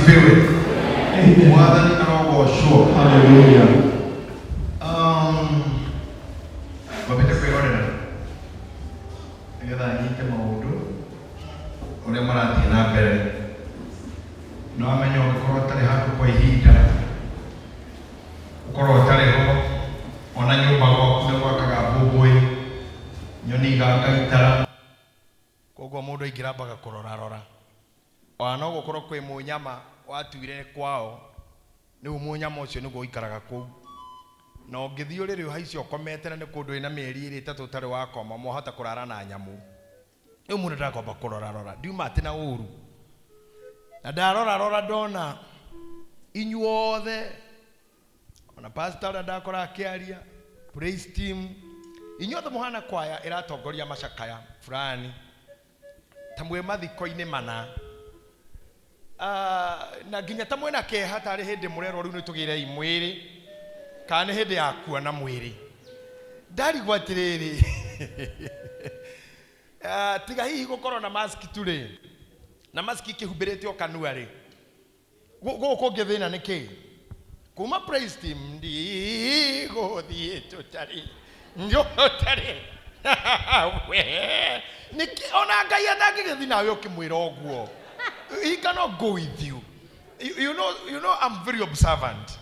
Asifiwe. Amen. Mwathani arogocwo. Hallelujah. Wambĩte kwĩrorera nĩgetha nyite maũndũ ũrĩa marathiĩ na mbere. No amenye ũngĩkorwo ũtarĩ handũ kwa ihinda, ũkorwo ũtarĩ ho, ona nyũmba gwaku nĩ gwakaga mbũmbũĩ, nyoni igaka itara. Koguo mũndũ aingĩra ambaga kũrorarora. Ona no gũkorwo kwĩ mũnyama watuire kwao, rĩu mũnyama ũcio nĩguo ũikaraga kũu. Na ũngĩthiĩ ũrĩrĩ ũhaice ũkomete na nĩ kũndũ wĩna mĩeri ĩrĩ ĩtatũ ũtarĩ wakoma, mwahota kũrara na nyamũ. Rĩu mũndũ ndakwamba kũrorarora, ndiuma atĩ na ũru. Na ndarorarora ndona inyuothe, ona pastor ũrĩa ndakora akĩaria, praise team, inyuothe mũhana kwaya ĩratongoria macakaya fulani, ta mwĩ mathiko-inĩ mana. Na nginya ta mwĩna kĩeha tarĩ hĩndĩ mũrerwo rĩu nĩtũgĩrei mwĩrĩ, kana nĩ hĩndĩ ya kuona mwĩrĩ. Ndarigwo atĩrĩrĩ, tiga hihi gũkorwo na mask tu rĩ, na mask ĩkĩhumbĩrĩte o kanua rĩ, gũkũ kũngĩ thĩna nĩ kĩ? Kuma praise team ndigũthiĩ tũtarĩ, tũtarĩ. We, nĩkĩ ona Ngai atangĩgĩthiĩ nawe ũkĩmwĩra ũguo? He cannot go with you. You know I'm very observant.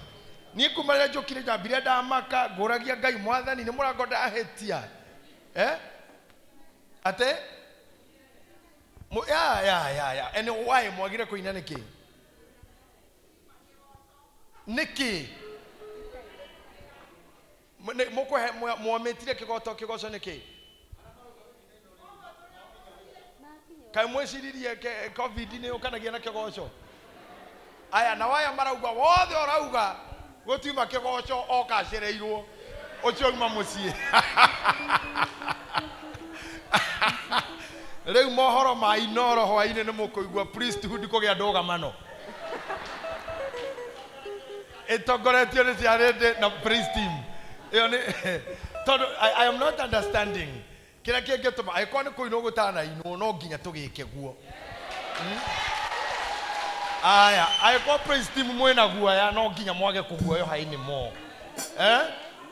Niĩ kuma rĩrĩa njũkire njambire ndamaka, ngũragia Ngai mwathani nĩ mũrango ndahĩtia. Ate? Ya, ya, ya, ya. And why mwagire kũina nĩkĩ? Nĩkĩ? Mũkũhe, mwamĩtire kĩgoto, kĩgoco nĩkĩ? Kaĩ mwĩciririe COVID nĩ yũkanagia na kĩgoco? Aya, na waya marauga, wothe ũrauga, gũtiuma kĩgoco oka acereirwo, ũcio auma mũciĩ. Rĩu mohoro ma Inoro hwainĩ nĩ mũkũigua priesthood kũgĩa ndũgamano. Ĩtongoretio nĩ ciarĩndĩ na praise team. Ĩyo nĩ, tondũ I am not understanding. Kĩrĩa kĩngĩtũma, angĩkorwo nĩ kũinwo gũtanainwo, no nginya tũgĩke guo. Aya, angĩkorwo praise team mwĩna guoya, no nginya mwage kũguoyoha anymore.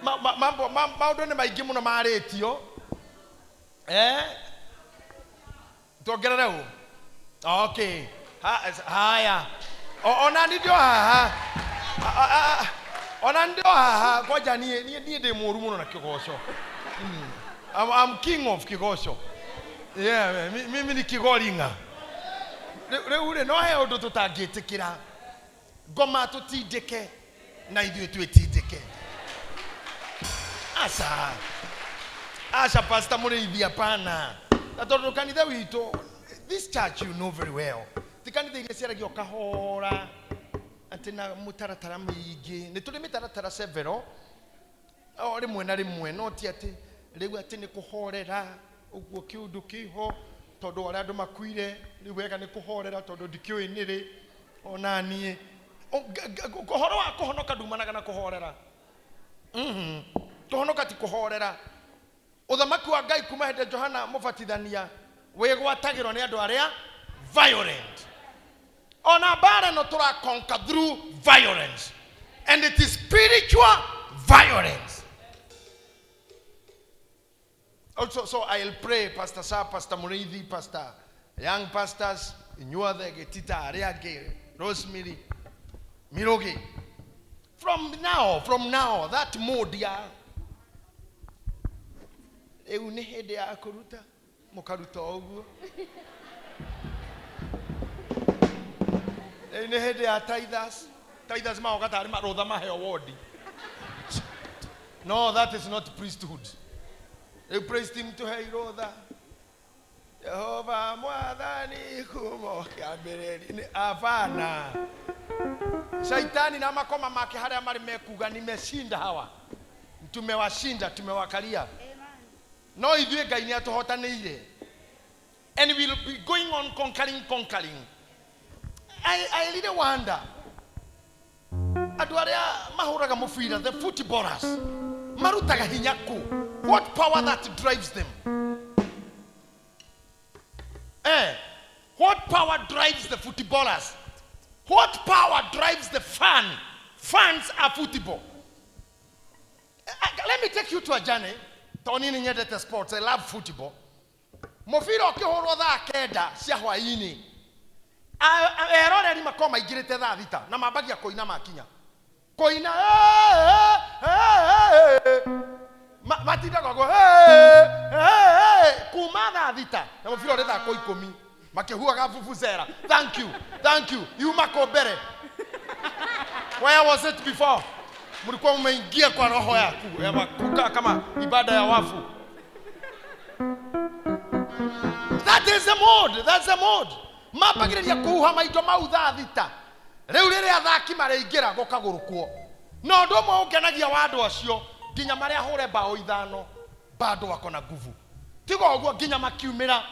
Maũndũ nĩ maingĩ mũno marĩtio. Tuongerere ũ? Okay. Haya. Ona ni ndio haha. Ona ndio haha. Ngoja niĩ ndĩ mũru mũno na kĩgoco. I'm king of kĩgoco. Yeah, mimi ni kĩgoringa. Rĩu rĩ, no he ũndũ tũtangĩtĩkĩra. Ngoma tũtindĩke na ithuĩ twĩtindĩke. Aca. Aca, Pastor Mũrĩithi, hapana. Na tondũ kanitha witũ, this church you know very well. Ti kanitha iria ciaragio kahora, atĩ na mũtaratara mĩingĩ. Nĩ tũrĩ mĩtaratara several, o rĩmwe na rĩmwe, no ti atĩ rĩu atĩ nĩ kũhorera, ũguo kĩũndũ kĩho, tondũ arĩa andũ makuire, rĩu wega nĩ kũhorera, tondũ ndikĩũĩ nĩ rĩ, ona niĩ. Ũhoro wa kũhonoka ndumanaga na kũhorera. Kũhonoka ti kũhorera. Ũthamaki wa Ngai kuma hĩndĩ Johana Mũbatithania wĩgwatagĩrwo nĩ andũ arĩa violent. Ona mbara ĩno tũra conquer through violence. And it is spiritual violence. Also, so I'll pray, Pastor Sa, Pastor Muriithi, Pastor Young Pastors, inyuothe, Gĩtita, arĩa angĩ, Rosemary, Mirugi. From now, that mode ya rĩu nĩ hĩndĩ ya kũruta, mũkaruta o ũguo. Rĩu nĩ hĩndĩ ya tithers. Tithers magoka tarĩ marũtha maheo wodi. No, that is not priesthood. Rĩu praise team tũhe irũtha. Jehova mwathani kumo kĩambĩrĩria-inĩ. Hapana. Shaitani na makoma make harĩa marĩ mekuga nimeshinda hawa. Tumewashinda, tumewakalia. No ithuĩ Ngai nĩ atũhotanĩire. And we will be going on conquering, conquering. I really wonder. Andũ arĩa mahũraga mũbira, the footballers, marutaga hinya kũ? What power that drives them? What power drives the footballers? What power drives the fan? Fans are football. Let me take you to a journey. Tondũ niĩ nĩ nyendete sports, I love football. Mũbira ũkĩhũrwo thaa kenda cia hwaĩ-inĩ, eroreri makorwo maingĩrĩte thaa thita na mambagia kũina makinya kũina, matindaga ũguo kuma thaa thita na mũbira ũrĩ thaa kũ ikũmi makĩhuhaga vuvuzela. Thank you, thank you. Yuma kũ mbere? Where was it before? Mlikuwa mmeingia kwa roho yaku ya kukaa kama ibada ya wafu. That is the mode, that's the mode. Mambagĩrĩria kũhuha maito mau thaa thita. Rĩu rĩrĩa athaki marĩingĩra gũkagũrũkwo. Na ũndũ ũmwe ũngenagia wa andũ acio nginya marĩa hũre bao ithano bado wako na nguvu. Tiga ũguo nginya makiumĩra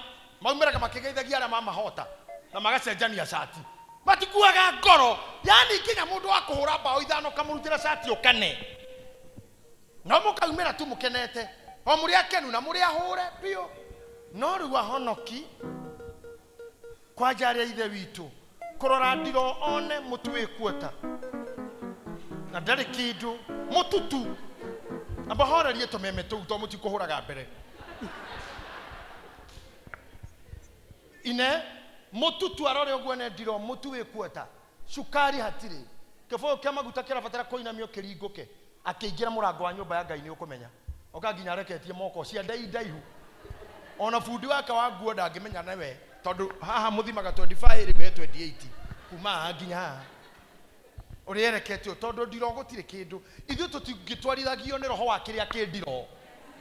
maumĩraga makĩgeithagia arĩa mamahota na magacenjania cati. Matikuaga ngoro, yani nginya mũndũ wa kũhũra bao ithano kamũrutĩra cati ũkane. No mũkaumĩra tu mũkenete o mũrĩ akenu na mũrĩ ahũre biũ. No rĩu ahonoki kwanja arĩa ithe witũ kũrora ndiro one mũtu wĩ kuota na ndarĩ kĩndũ mũtutu amba horerie tũmeme tũu to mũtikũhũraga mbere ine mũtutu arore ũguo ne ndiro mũtu wĩ kuota cukari hatirĩ kĩbũyũ kĩa maguta kĩrabatara kũinamio kĩringũke akĩingĩra mũrango wa nyũmba ya Ngai nĩ ũkũmenya oka nginya areketie moko cia ndai ndaihu ona bundi wake wa nguo ndangĩmenya nĩwe tondũ haha mũthimaga 25 rĩu he 28 kuma haha nginya haha ũrĩa ereketio tondũ ndiro gũtirĩ kĩndũ ithuĩ tũtingĩtwarithagio nĩ roho wa kĩrĩa kĩ ndiro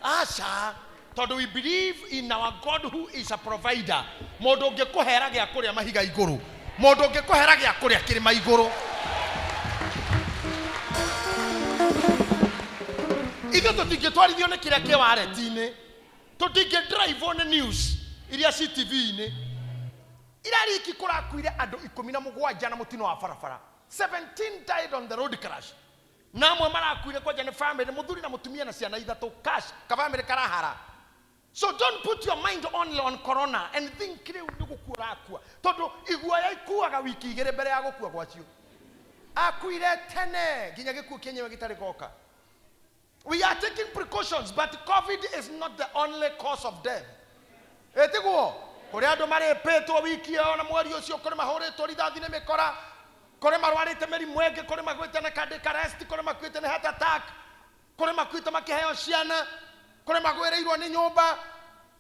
aca tondũ we believe in our God who is a provider. Mũndũ ũngĩkũhera gĩa kũrĩa mahiga igũrũ, mũndũ ũngĩkũhera gĩa kũrĩa kĩrĩma igũrũ. Ithuĩ tũtingĩtwarithio nĩ kĩrĩa kĩ wareti-inĩ, tũtingĩdrive nĩ news iria ci TV-inĩ. Irariki kũrakuire andũ 17 na mũtino wa barabara. 17 died on the road crash. Na amwe marakuire kwanja nĩ family, mũthuri na mũtumia na ciana ithatũ, cash kabamĩrĩ karahara. So don't put your mind only on corona and think rĩu nĩ gũkua ũrakua, tondũ iguoya ikuaga wiki igĩrĩ mbere ya gũkua gwacio. Akuire tene nginya gĩkuũ kĩenyewe gĩtarĩ goka. We are taking precautions, but COVID is not the only cause of death. Ĩtiguo kũrĩ andũ marĩpĩtwo wiki ĩyo na mweri ũcio, kũrĩ mahũrĩtwo rithathi nĩ mĩkora, kũrĩ marwarĩte mĩrimũ ĩngĩ, kũrĩ makuĩte na cardiac arrest, kũrĩ makuĩte nĩ heart attack, kũrĩ makuĩte makĩheo ciana, kũrĩ magwĩrĩirwo nĩ nyũmba.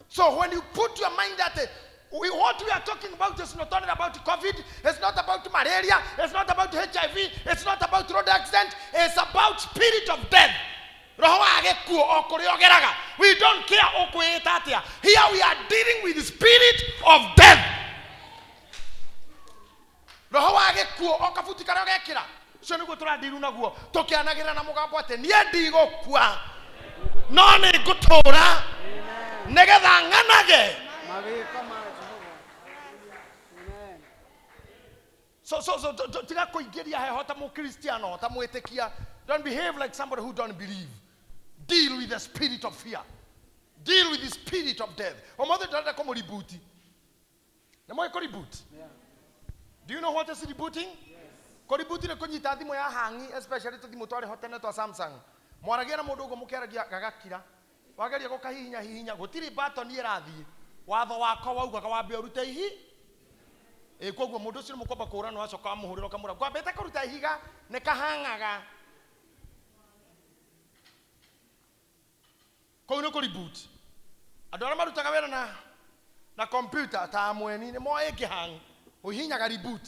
So when you put your mind at it, what we are talking about is not only about COVID, it's not about malaria, it's not about HIV, it's not about road accident, it's about spirit of death. Roho wa gĩkuũ o kũrĩa ũgeraga. We don't care ũkwĩĩta atĩa. Here we are dealing with the spirit of death. Roho wa gĩkuũ o kabuti karĩa ũgekĩra, ũcio nĩguo tũrandiru naguo tũkĩanagĩrĩra na mũgambo atĩ niĩ ndigũkua no nĩ ngũtũũra nĩgetha ng'anage mawĩko ma Jehova. Amen. So tiga kũingĩria heho ta mũkristiano ta mwĩtĩkia. Don't behave like somebody who don't believe. Deal with the spirit of fear. Deal with the spirit of death. Ũmũthĩ ndĩrenda kũmũributi. Nĩ mũĩ kũributi? Yeah. Do you know what is rebooting? Kũributi nĩ kũnyita thimũ ya hangi, especially tũthimũ twarĩ ho tene twa Samsung. Mwaragia na mũndũ ũguo mũkĩaragia gagakira. Wageria gũkahihinya hihinya, gũtirĩ button ĩrathiĩ. Watho wakwa waugaga wambe ũrute ihi. Ĩ koguo mũndũ ũcio nĩ mũkwamba kũũrana wacoka wamũhũrĩra ũkamũra ngwambĩte kũruta ihiga nĩ kahang'aga. Kũu nĩ kũreboot. Andũ arĩa marutaga wĩra na computer ta amweni nĩ moĩ ĩngĩhang, ũhihinyaga reboot.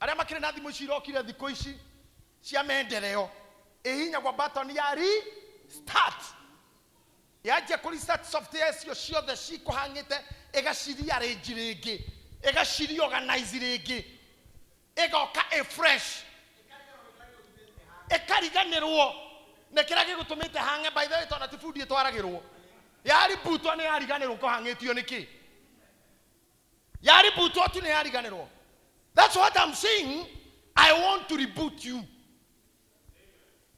Arĩa makĩrĩ na thimũ ici irokire thikũ ici cia maendeleo, ĩhihinyagwo button ya restart. Yanjia kũ restart software icio ciothe cikũhang'ĩte, ĩgacirearrange rĩngĩ, ĩgacireorganize rĩngĩ, ĩgoka ĩ fresh, ĩkariganĩrwo nĩ kĩrĩa gĩgũtũmĩte hang'e. By the way, tondũ ti bundi ĩtwaragĩrwo, yaributwo nĩ yariganĩrwo kũhang'ĩtio nĩkĩ, yaributwo tu nĩ yariganĩrwo. That's what I'm saying. I want to reboot you.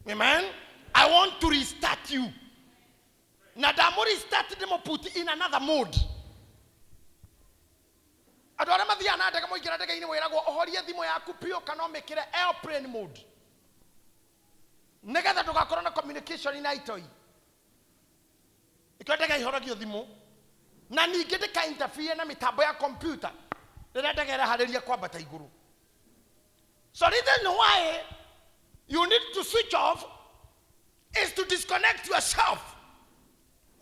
Amen. I want to restart you. Na ndamũ restart ndĩmũ put in another mode. Andũ arĩa mathiaga na ndege moingĩra ndege-inĩ wĩragwo ũhorie thimũ yaku biũ kana ũmĩkĩre airplane mode nĩgetha ndũgakorwo na communication na itoi. Ikĩo ndege ihoragio thimũ na ningĩ ndĩka interfere na mĩtambo ya computer rĩrĩa ndege ĩreharĩria kwambata igũrũ. So reason why you need to switch off is to disconnect yourself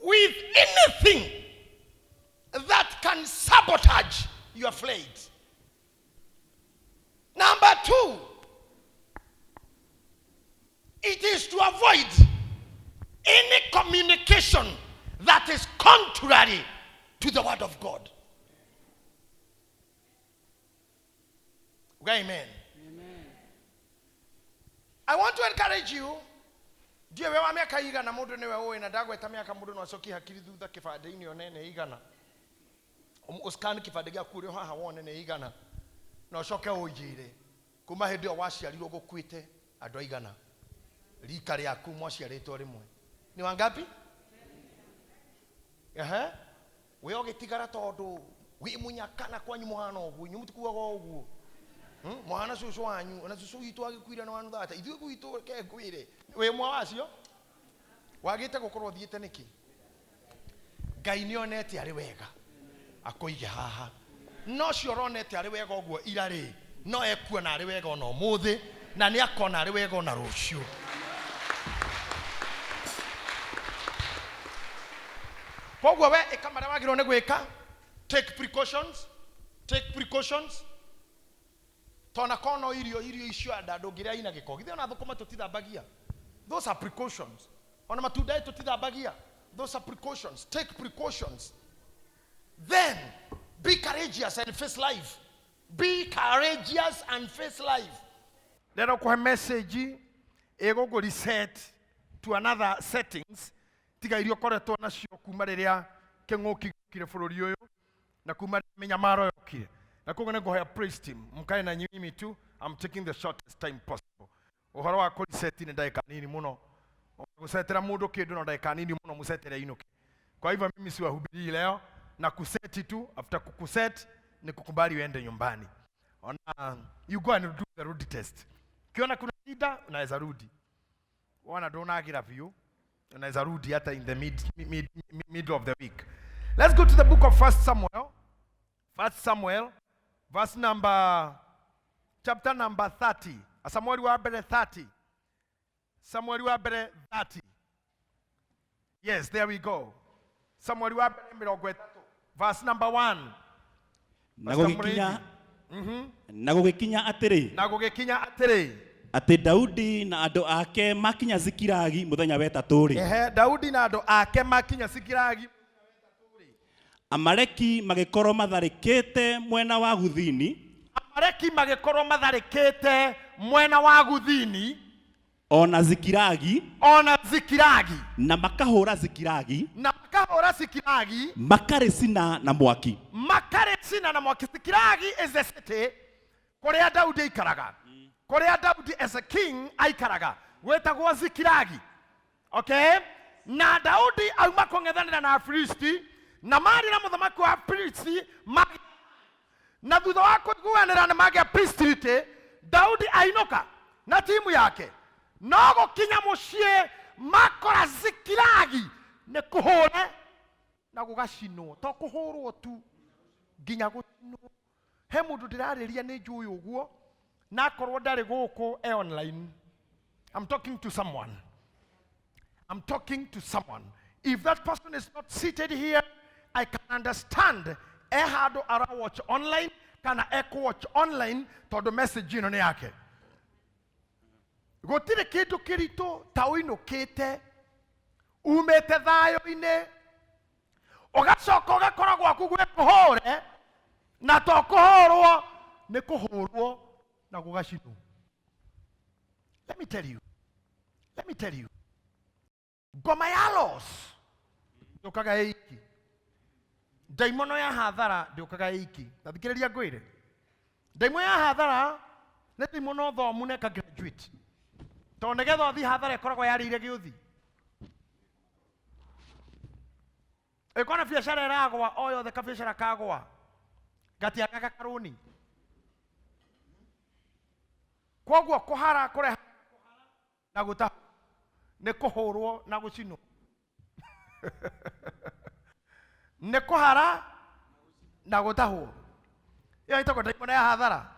with anything that can sabotage your flight. Number two, it is to avoid any communication that is contrary to the word of God. Amen. Amen. I want to encourage you. Ndiĩ we wa mĩaka igana mũndũ nĩwe ũĩ na ndagweta mĩaka mũndũ no acokie hakiri thutha kĩbandĩ-inĩ one nĩ igana. Ũscan kĩbandĩ gĩaku ũrĩ o haha wone nĩ igana na ũcoke ũnjĩre kuma hĩndĩ ĩyo waciarirwo gũkuĩte andũ aigana rika rĩaku mwaciarĩtwo rĩmwe nĩ wangapi? Ehe, we ũgĩtigara tondũ wĩ mũnyaka na kwanyu mũhana ũguo, inyuĩ mũtikuaga ũguo. Mũhana cũcũ wanyu ona cũcũ witũ agĩkuire na wanuthata ithuĩ gwitũ reke ngwĩre wĩ mwa wacio wagĩte gũkorwo ũthiĩte nĩkĩ? Ngai nĩonete arĩ wega akũige haha no cio ũronete arĩ wega ũguo ira rĩ no ekuona arĩ wega ona ũmũthĩ na nĩ akona arĩ wega ona rũciũ. Koguo we ĩka marĩa wagĩrĩirwo nĩ gwĩka, take precautions, take precautions. Tona kono irio irio icio anda ndũngĩrĩa ina gĩko githĩ ona thũkũma tũtithambagia. Those are precautions. Ona matunda tũtithambagia. Those are precautions. Take precautions. Then be courageous and face life. Be courageous and face life. Ndĩrenda kũhe message ĩgũkũ reset to another settings tiga iria ũkoretwo nacio kuma rĩrĩa kĩng'ũki gĩokire bũrũri ũyũ na kuma rĩrĩa mĩnyamaro yokire. Na koguo nĩngũhoya praise team mkae na mimi tu. I'm taking the shortest time possible. Ũhoro wa kũ reset nĩ ndagĩka nini mũno. Gũcetera mũndũ kĩndũ no ndagĩka nini mũno mũcetere inũke. Kwa hivyo mimi siwahubirii leo na kuseti tu. After kukuset ni kukubali uende nyumbani. Ona, you go and do the road test. Ukiona kuna shida unaweza rudi. Wana ndũnagira biũ unaweza rudi hata in the middle of the week. Let's go to the book of 1 Samuel. 1 Samuel verse number chapter number 30. Samuel wa mbere 30. Samuel wa mbere 30. Yes, there we go. Samuel wa mbere mĩrongo ĩtatũ verse number 1. Na Pastor gũgĩkinya Mũrĩithi. na gũgĩkinya atĩrĩ Na gũgĩkinya atĩrĩ atĩ Daudi na andũ ake makinya Zikilagi mũthenya wa ĩtatũ rĩ, ehe, Daudi na andũ ake makinya Zikilagi, Amaleki magĩkorwo matharĩkĩte mwena wa guthini, Amaleki magĩkorwo matharĩkĩte mwena wa guthini, ona Zikilagi, ona Zikilagi, na makahũra Zikilagi, na makahũra Zikilagi, makarĩcina na mwaki, makarĩcina na mwaki. Zikilagi is the city kũrĩa Daudi aikaraga, kũrĩa Daudi as a king aikaraga gwĩtagwo Zikilagi. Okay, na Daudi auma kũng'ethanĩra na Afilisti na marĩ na mũthamaki wa Afilisti na thutha wa kũiguanĩra nĩ magĩa peace treaty, Daudi ainũka na timu yake no gũkinya mũciĩ makora Zikilagi nĩ kũhũre na gũgacinwo, to kũhũrwo tu nginya gũcinwo. He mũndũ ndĩrarĩria nĩ njũĩ ũguo na akorwo ndarĩ gũkũ e online. I'm talking to someone. I'm talking to someone. If that person is not seated here, I can understand. E handũ ara watch online kana ekũ watch online tondũ message ĩno nĩ yake. Gũtirĩ kĩndũ kĩritũ ta ũinũkĩte umĩte thayũ-inĩ ũgacoka ũgakora gwaku gwĩ kũhũre na to kũhũrwo nĩ kũhũrwo na gũgacinwo. Let me tell you. Let me tell you. Ngoma ya loss ndũkaga ĩiki, ndaimono ya hathara ndũkaga ĩiki. Ta thikĩrĩria ngwĩre, ndaimo ya hathara nĩ ndaimono thomu na ĩka graduate, tondũ nĩgetha ũthiĩ hathara ĩkoragwo yarĩire gĩũthi. Ĩkorwo na biacara ĩragwa o yothe, kabiacara kagwa Gatiagaga karũni. Koguo kũhara kũreha na gũta nĩ kũhũrwo na gũcinwo. Nĩ kũhara na gũtahwo. Ĩyo ĩtagwo ndaimono ya hathara.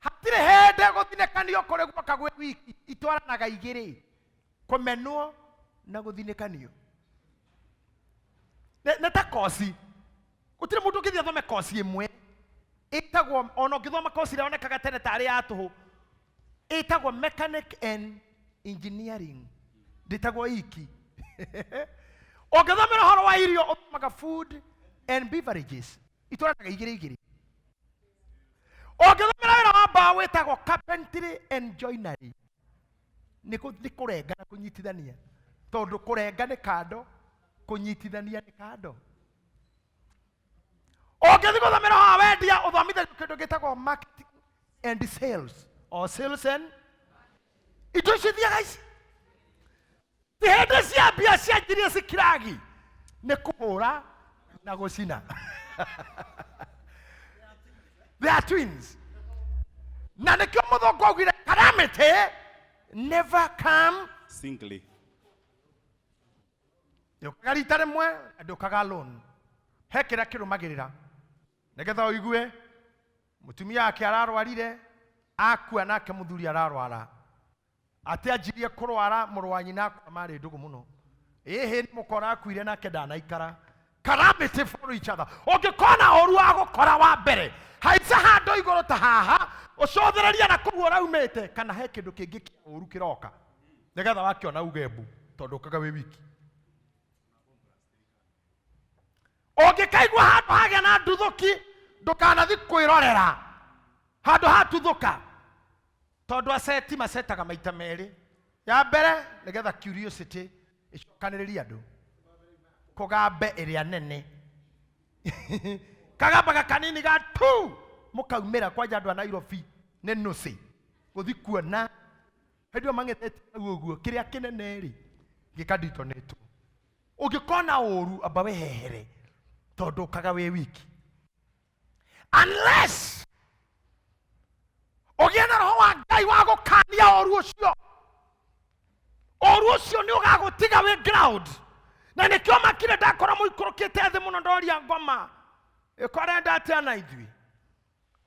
Hatirĩ hĩndĩ gũthinĩkanio kũrĩ guoka gwĩ wiki, itwaranaga igĩrĩ, kũmenwo na gũthinĩkanio. Nĩ ta koci. Gũtirĩ mũndũ ũngĩthiĩ athome koci ĩmwe ĩtagwo, ona ũngĩthoma koci ĩrĩa yonekaga tene tarĩ ya tũhũ, ĩtagwo mechanic and engineering, ndĩtagwo iki. Ũngĩthomera ũhoro wa irio ũthomaga food and beverages, itwaranaga igĩrĩ igĩrĩ. Ũngĩthomera wĩra wa mbaũ wĩtagwo carpentry and joinery, nĩ kũrenga na kũnyitithania, tondũ kũrenga nĩ kando, kũnyitithania nĩ kando. Ũngĩthiĩ gũthomera ũhoro wa wendia, ũthomithagio kĩndũ gĩtagwo marketing and sales, or sales and indo icio ithiaga ici. Ti hĩndĩ cia mbia cianjirie Zikilagi, nĩ kũhũra na gũcina. They are twins. Na nĩkĩo mũthũngũ augire calamity never come singly. Ndũkaga rita rĩmwe, ndũkaga alone. He kĩrĩa kĩrũmagĩrĩra nĩgetha ũigue mũtumia wake ararwarire, akua nake mũthuri ararwara. Atĩ anjirie kũrwara mũrũ wa nyina akua marĩ ndũgũ mũno. Ĩhĩ nĩ mũkora akuire nake ndanaikara. Calamity for each other. Ũngĩkona ũru wa gũkora wa mbere, haica handũ igũrũ ta haha, ũcũthĩrĩrie na kũu ũraumĩte, kana he kĩndũ kĩngĩ kĩa ũru kĩroka. Nĩgetha wakĩona uge mbu, tondũ ũkaga wĩ wiki. Ũngĩkaigua handũ hagĩa na nduthũki, ndũkanathi kwĩrorera handũ hatuthũka, tondũ aceti macetaga maita merĩ. Ya mbere nĩgetha curiosity ĩcokanĩrĩrie andũ, kũgambe ĩrĩa nene kagambaga kanini ga tu mũkaumĩra kwanja andũ a Nairobi nĩ nũcĩ gũthi kuona hĩndĩ ĩyo mang'ethete hau ũguo kĩrĩa kĩnene rĩ gĩkanditonĩtwo. Ũngĩkona ũru amba wehehere, tondũ ũkaga wĩ wiki, unless ũgĩe na roho wa Ngai wa gũkania ũru ũcio. Ũru ũcio nĩ ũgagũtiga wĩ ground. Na nĩkĩo makire ndakora mũikũrũkĩte thĩ mũno, ndoria ngoma ĩkorenda atĩa na ithuĩ,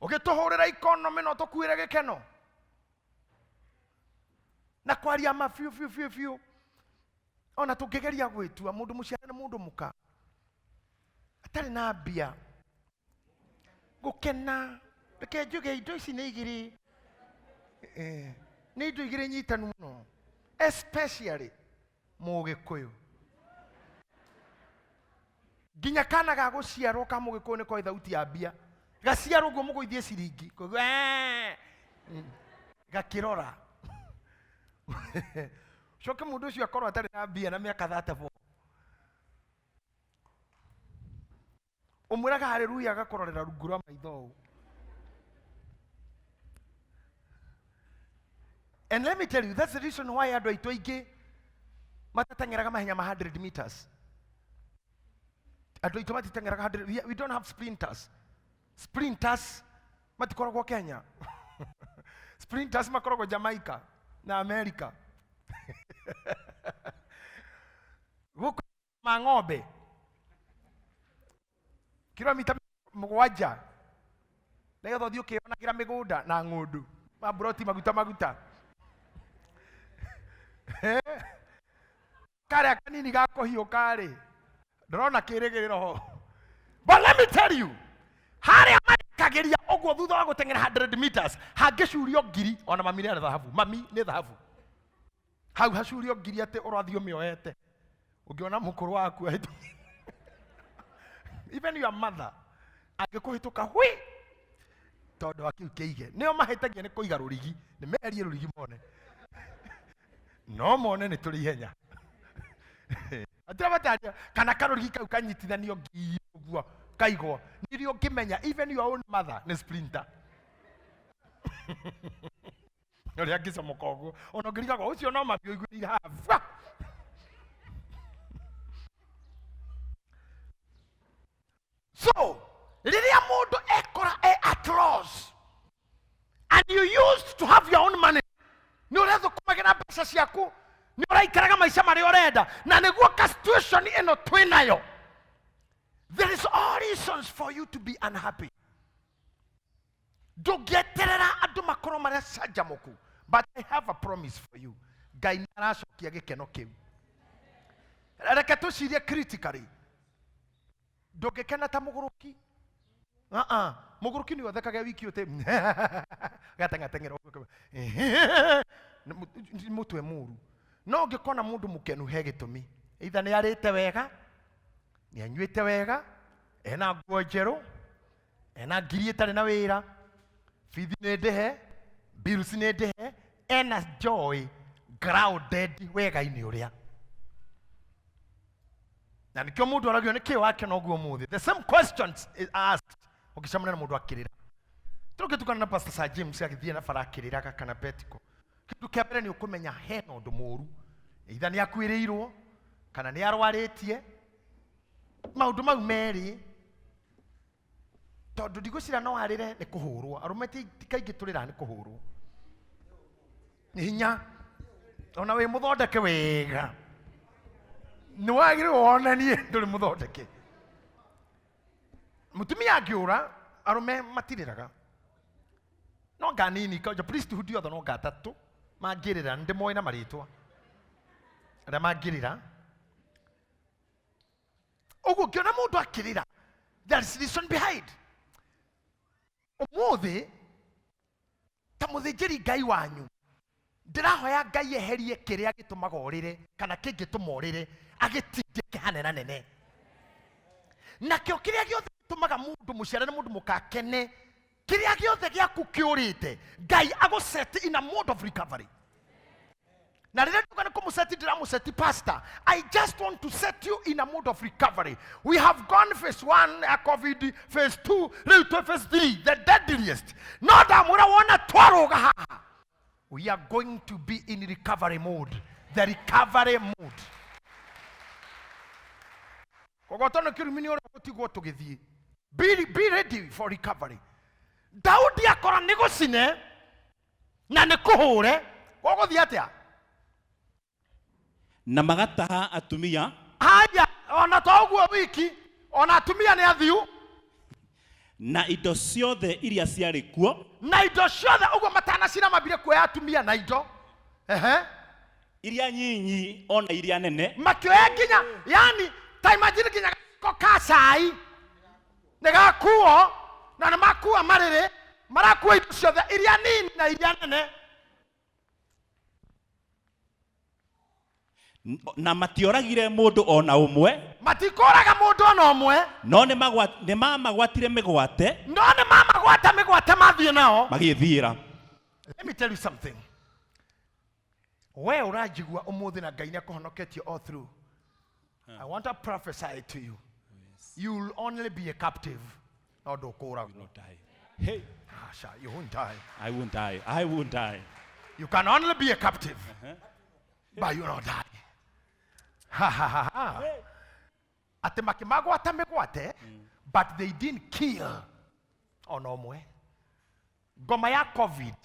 ũgĩtũhũrĩra ikonomĩ no tũkuĩre gĩkeno na kwaria ma biũ biũ biũ biũ. Ona tũngĩgeria gwĩtua mũndũ mũciare nĩ mũndũ mũka atarĩ na mbia gũkena, reke njuge indo ici nĩ igĩrĩ, nĩ indo igĩrĩ nyitanu mũno, especially mũgĩkũyũ. Nginya kana ga gũciarwo ka mũgĩkũyũ nĩ koĩ thauti ya mbia, gaciarwo ũguo mũgũithie ciringi, kũigua, gakĩrora. Coke mũndũ ũcio akorwo atarĩ na mbia na mĩaka 34. Ũmwĩraga haleluya agakũrorera rungu rwa maitho ũũ. And let me tell you, that's the reason why andũ aitũ aingĩ matateng'eraga mahenya ma 100 meters. Andũ aitũ matiteng'eraga 100, we don't have sprinters. Sprinters matikoragwo Kenya. Sprinters makoragwo Jamaica na America. Gũkũ ma ng'ombe kilomita mũgwanja nĩgetha ũthiĩ ũkĩonagĩra mĩgũnda na ng'ũndũ maburoti maguta maguta. Karĩa kanini ga kũhiũka rĩ, ndĩrona kĩrĩgĩrĩro ho. But let me tell you, harĩa marĩkagĩria ũguo thutha wa gũteng'era 100 meters hangĩcurio ngiri, ona mami nĩ thahabu, mami nĩ thahabu. Hau hacurio ngiri atĩ ũrathiĩ ũmĩoete. Ũngĩona mũkũrũ waku ahĩtũkĩte, even your mother angĩkũhĩtũka hwi, tondũ wa kĩu kĩige. Nĩo mahĩtagia nĩ kũiga rũrigi, nĩ meherie rũrigi mone. No mone nĩ tũrĩ ihenya. Hatirĩ bata kana karũrigi kau kanyitithanio ngiri ũguo kaigwo. Nĩrĩo ũngĩmenya even your own mother nĩ sprinter. Ũrĩa angĩcomoka ũguo, ona ũngĩrigagwo ũcio no mami ũiguĩrĩire haha bwa. So rĩrĩa mũndũ ekora e at loss and you used to have your own money, nĩ ũrethũkũmagĩra mbeca ciaku, nĩ ũraikaraga maica marĩa ũrenda, na nĩguo ka situation ĩno twĩ nayo, there is all reasons for you to be unhappy. Ndũngĩeterera andũ makorwo marĩa canjamũku, but I have a promise for you. Ngai nĩ aracokia gĩkeno kĩu. Reke tũcirie critically. Ndũngĩkena ta mũgũrũki. Uh-uh. Mũgũrũki nĩ ũthekage wiki ũtĩ gateng'ateng'era ũguo. Nĩ mũtwe mũru. No ũngĩkona mũndũ mũkenu he gĩtũmi, either nĩ arĩte wega, nĩ anyuĩte wega, ena nguo njerũ, ena ngiri ĩtarĩ na wĩra, bithi nĩ ndĩhe, bills nĩ ndĩhe, ena joy grounded wega-inĩ ũrĩa. Na nĩkĩo mũndũ aragio nĩ kĩĩ wakena ũguo ũmũthĩ. The same questions is asked ũngĩcemania na mũndũ akĩrĩra. Tũngĩtukana na Pastor Sir James agĩthiĩ na bara akĩrĩraga kana Betiko, kĩndũ kĩa mbere nĩ ũkũmenya hena ũndũ mũru, either nĩ akuĩrĩirwo kana nĩ arwarĩtie, maũndũ mau merĩ. Tondũ ndigwĩciria no arĩre nĩ kũhũrwo. Arũme ti kaingĩ tũrĩraga nĩ kũhũrwo, nĩ hinya. Ona wĩ mũthondeke wega, nĩ wagĩrĩirwo wonanie ndũrĩ mũthondeke. Mũtumia angĩũra, arũme matirĩraga, no nga nini kauja priesthood yothe, no nga atatũ mangĩrĩra, nĩ ndĩmoĩ na marĩtwa arĩa mangĩrĩra. Ũguo ngĩona mũndũ akĩrĩra, there is reason behind. Ũmũthĩ ta mũthĩnjĩri Ngai wanyu, ndĩrahoya Ngai eherie kĩrĩa gĩtũmaga ũrĩre kana kĩngĩtũma ũrĩre, agĩtindĩke hanena nene. Nakĩo kĩrĩa gĩothe gĩtũmaga mũndũ mũciare na mũndũ mũkakene, kĩrĩa gĩothe gĩaku kĩũrĩte, Ngai agũset in a mode of recovery. Na rĩrĩa nduga nĩ kũmũseti, ndĩramũseti pastor, I just want to set you in a mode of recovery. We have gone phase 1 ya COVID, phase 2, rĩu twĩ phase 3, the deadliest. No ndamwĩra wona twarũga haha, we are going to be in recovery mode, the recovery mode. Kũgwatwo nĩ kĩrumi nĩ ũrĩa gũtigwo tũgĩthiĩ. Be ready for recovery. Daudi akora nĩ gũcine na nĩ kũhũre, gũgũthiĩ atĩa? Na magataha atumia. Haya, ona to ũguo wiki, ona atumia nĩ athiu. Na indo ciothe iria ciarĩ kuo. Na indo ciothe. Ũguo matanacina mambire kuoya atumia na indo. Ehe. Iria nyinyi ona iria nene. Makĩoya nginya, yani ta imagine, nginya gaciko ka cai nĩ gakuo, na nĩ makua marĩrĩ, marakua indo ciothe iria nini na iria nene. Na matioragire mũndũ ona ũmwe. Matikũraga mũndũ ona ũmwe. No nĩ mamagwatire mĩgwate. No nĩ mamagwata mĩgwate mathiĩ nao. Magĩthiĩra. Let me tell you something. We ũranjigua ũmũthĩ na Ngai nĩ akũhonoketie all through, I want to prophesy to you, you will only be a captive, no ndũkũragwo. Not die. Hey. Asha, you won't die. I won't die. I won't die. You can only be a captive, but you will not die. Ha ha ha ha. Atĩ makĩmagwata mĩgwate, but they didn't kill ona ũmwe. Ngoma ya COVID,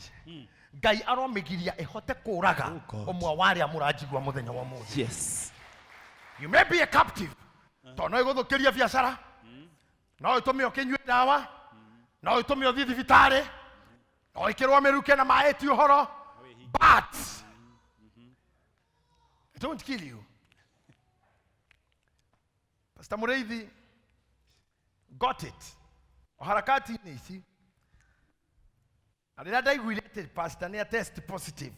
Ngai aromĩgiria ĩhote kũraga Oh God. ũmwe wa arĩa mũranjigua mũthenya wa ũmũthĩ. You may be a captive, tondũ no ĩgũthũkĩrie biacara, no ĩtũme ũkĩnyue ndawa, no ĩtũme ũthiĩ thibitarĩ, no ĩkĩrwo mĩruke na maĩ ti ũhoro, but it won't kill you. Pastor Mũrĩithi got it o harakati-inĩ ici. Na rĩrĩa ndaiguire atĩ pastor nĩ test positive,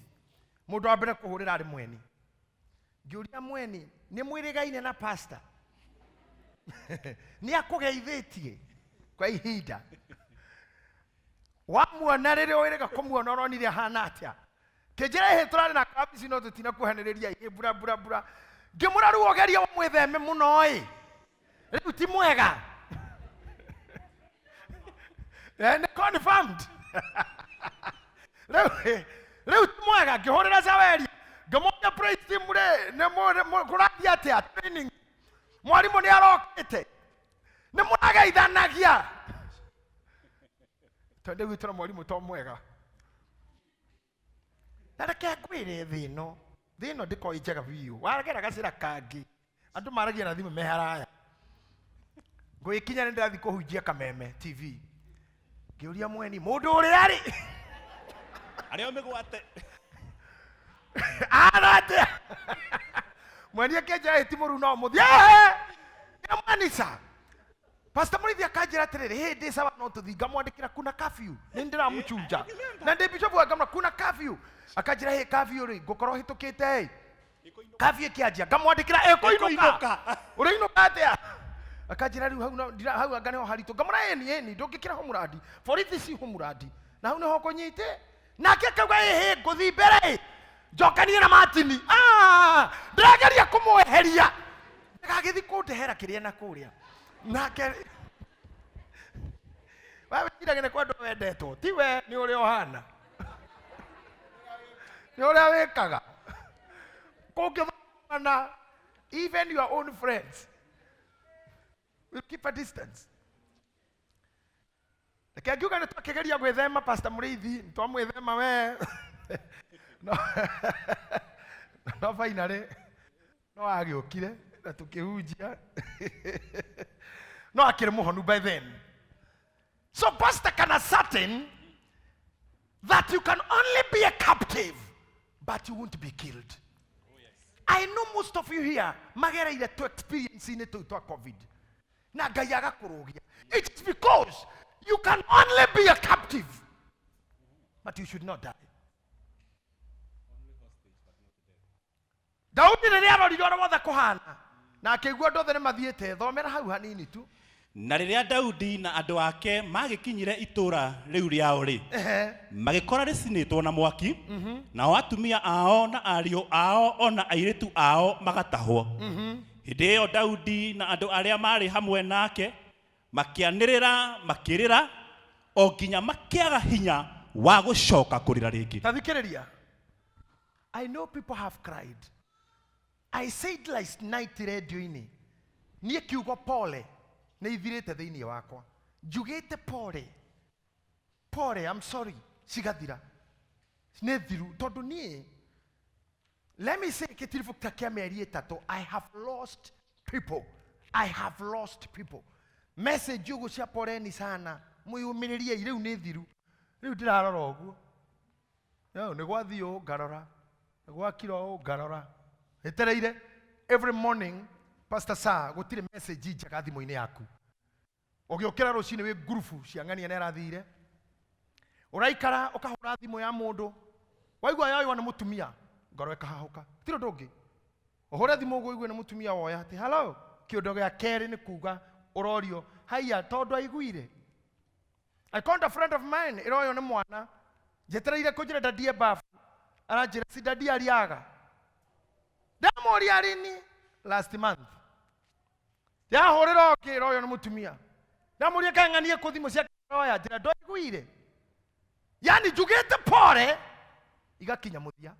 mũndũ wa mbere kũhũrĩra arĩ mweni. Ngĩũria mweni, nĩ mwĩrĩgaine na pastor, nĩ akũgeithĩtie kwa ihinda, wamuona rĩrĩa wĩrĩga kũmuona ũronire ahana atĩa? Kĩnjĩra ĩhĩ tũrarĩ na kabici no tũtinakuhanĩrĩria ĩ mbura mbura mbura. Ngĩmũra rĩu ũgerie ũmwĩtheme mũno ĩ, rĩu ti mwega. Nĩ confirmed rĩu ti mwega. Ngĩhũrĩra Zaweri, ngĩmũria, praise team rĩ, nĩ kũrathiĩ atĩa training, mwarimũ nĩ arokĩte nĩ Mũrageithanagia twende gwitũ na mwarimũ to mwega. Na reke ngwĩre, thĩ ĩno ndĩkoragwo ĩ njega biũ. Wagera gacĩra kangĩ, andũ maragia na thimũ me haraya. Ngũgĩkinya nĩ ndĩrathiĩ kũhunjia Kameme TV, ngĩũria mweni mũndũ ũrĩa arĩ arĩa mĩgwate. Ara atĩa? Mweni akĩnjĩra ĩ ti mũru, no mũthiĩ nĩ mweni sa Pastor Mũrĩithi akanjĩra atĩrĩrĩ, hĩndĩ sawa, no tũthiĩ. Ngamwandĩkĩra kuna curfew, nĩ ndĩramũchunja na ndĩ bishop, ngamwĩra kuna curfew. Akanjĩra hĩ curfew rĩ, ngũkorwo hĩtũkĩte ĩ curfew ĩkĩanjia. Ngamwandĩkĩra ĩkũinũka. Ĩkũinũka. Ũrainũka atĩa? Akanjĩra rĩu hau hau anga nĩho haritũ. Ngamwĩra ĩni ĩni, ndũngĩkĩra ho mũrandi, borithi ci ho mũrandi na hau nĩho kũnyite. Nake akauga ĩhĩ ngũthi mbere ĩ njokanie na Martini. Ah, ndĩrageria kũmweheria ndagagĩthi kũndehera kĩrĩa na kũrĩa nake. We wĩciragia nĩ kwendwo wendetwo, ti we nĩ ũrĩa ũhana, nĩ ũrĩa wĩkaga kũngĩthomana. Even your own friends will keep a distance. Reke ngiuga nĩ twakĩgeria gwĩthema Pastor Mũrĩithi, nĩ twamwĩthema we, no finally no agĩũkire na tũkĩhunjia, no akĩrĩ mũhonu by then. So pastor can ascertain that you can only be a captive, but you won't be killed. I know most of you here magereire to experience-inĩ tũu twa COVID na Ngai agakũrũgia. It is because you can only be a captive, but you should not die. Daudi rĩrĩa arorire ũrĩa wothe kũhana na akĩigua andũ othe nĩ mathiĩte, thomera hau hanini tu. Na rĩrĩa Daudi na andũ ake magĩkinyire itũũra rĩu rĩao rĩ, magĩkora rĩcinĩtwo na mwaki, nao atumia ao na ariũ ao o na airĩtu ao magatahwo. Hĩndĩ ĩyo Daudi na andũ arĩa maarĩ hamwe nake makĩanĩrĩra, makĩrĩra o nginya makĩaga hinya wa gũcoka kũrĩra rĩngĩ. Ta thikĩrĩria, I know people have cried. I said last night radio-inĩ, niĩ kiugo pole nĩ ithirĩte thĩinĩ wakwa. Njugĩte pole pole, I'm sorry, cigathira, nĩ thiru, tondũ niĩ, let me say, kĩtiribũ ta kĩa mĩeri 3, I have lost people, I have lost people. Message ũguo cia poleni sana, mwĩyũmĩrĩriei, rĩu nĩ thiru. Rĩu ndĩrarora ũguo. No, nĩ gwathiĩ ũũ ngarora, nĩ gwakira ũũ ngarora, ĩtereire every morning. Pastor, saa gũtirĩ message njega thimũ-inĩ yaku. Ũgĩũkĩra rũcinĩ wĩ ngurubu cia ng'ania nĩ arathire, ũraikara ũkahũra thimũ ya mũndũ, waigua yoywo nĩ mũtumia, ngoro ĩkahahũka. Tirĩ ũndũ ũngĩ, ũhũre thimũ ũguo ũigue nĩ mũtumia woya atĩ hello. Kĩũndũ gĩa kerĩ nĩ kuga ũrorio haiya, tondũ aiguire. I called a friend of mine, ĩroywo nĩ mwana, njetereire kũnjĩra dadie bafu, aranjĩra si dadie ariaga. Ndamũria rini? Last month. Yahũrĩra ũngĩ, ĩroywo nĩ mũtumia, ndamũria kaĩ ng'anie kũ thimũ ciake roya, njĩra ndwaiguire. Yani njugĩte pole igakinya mũthia.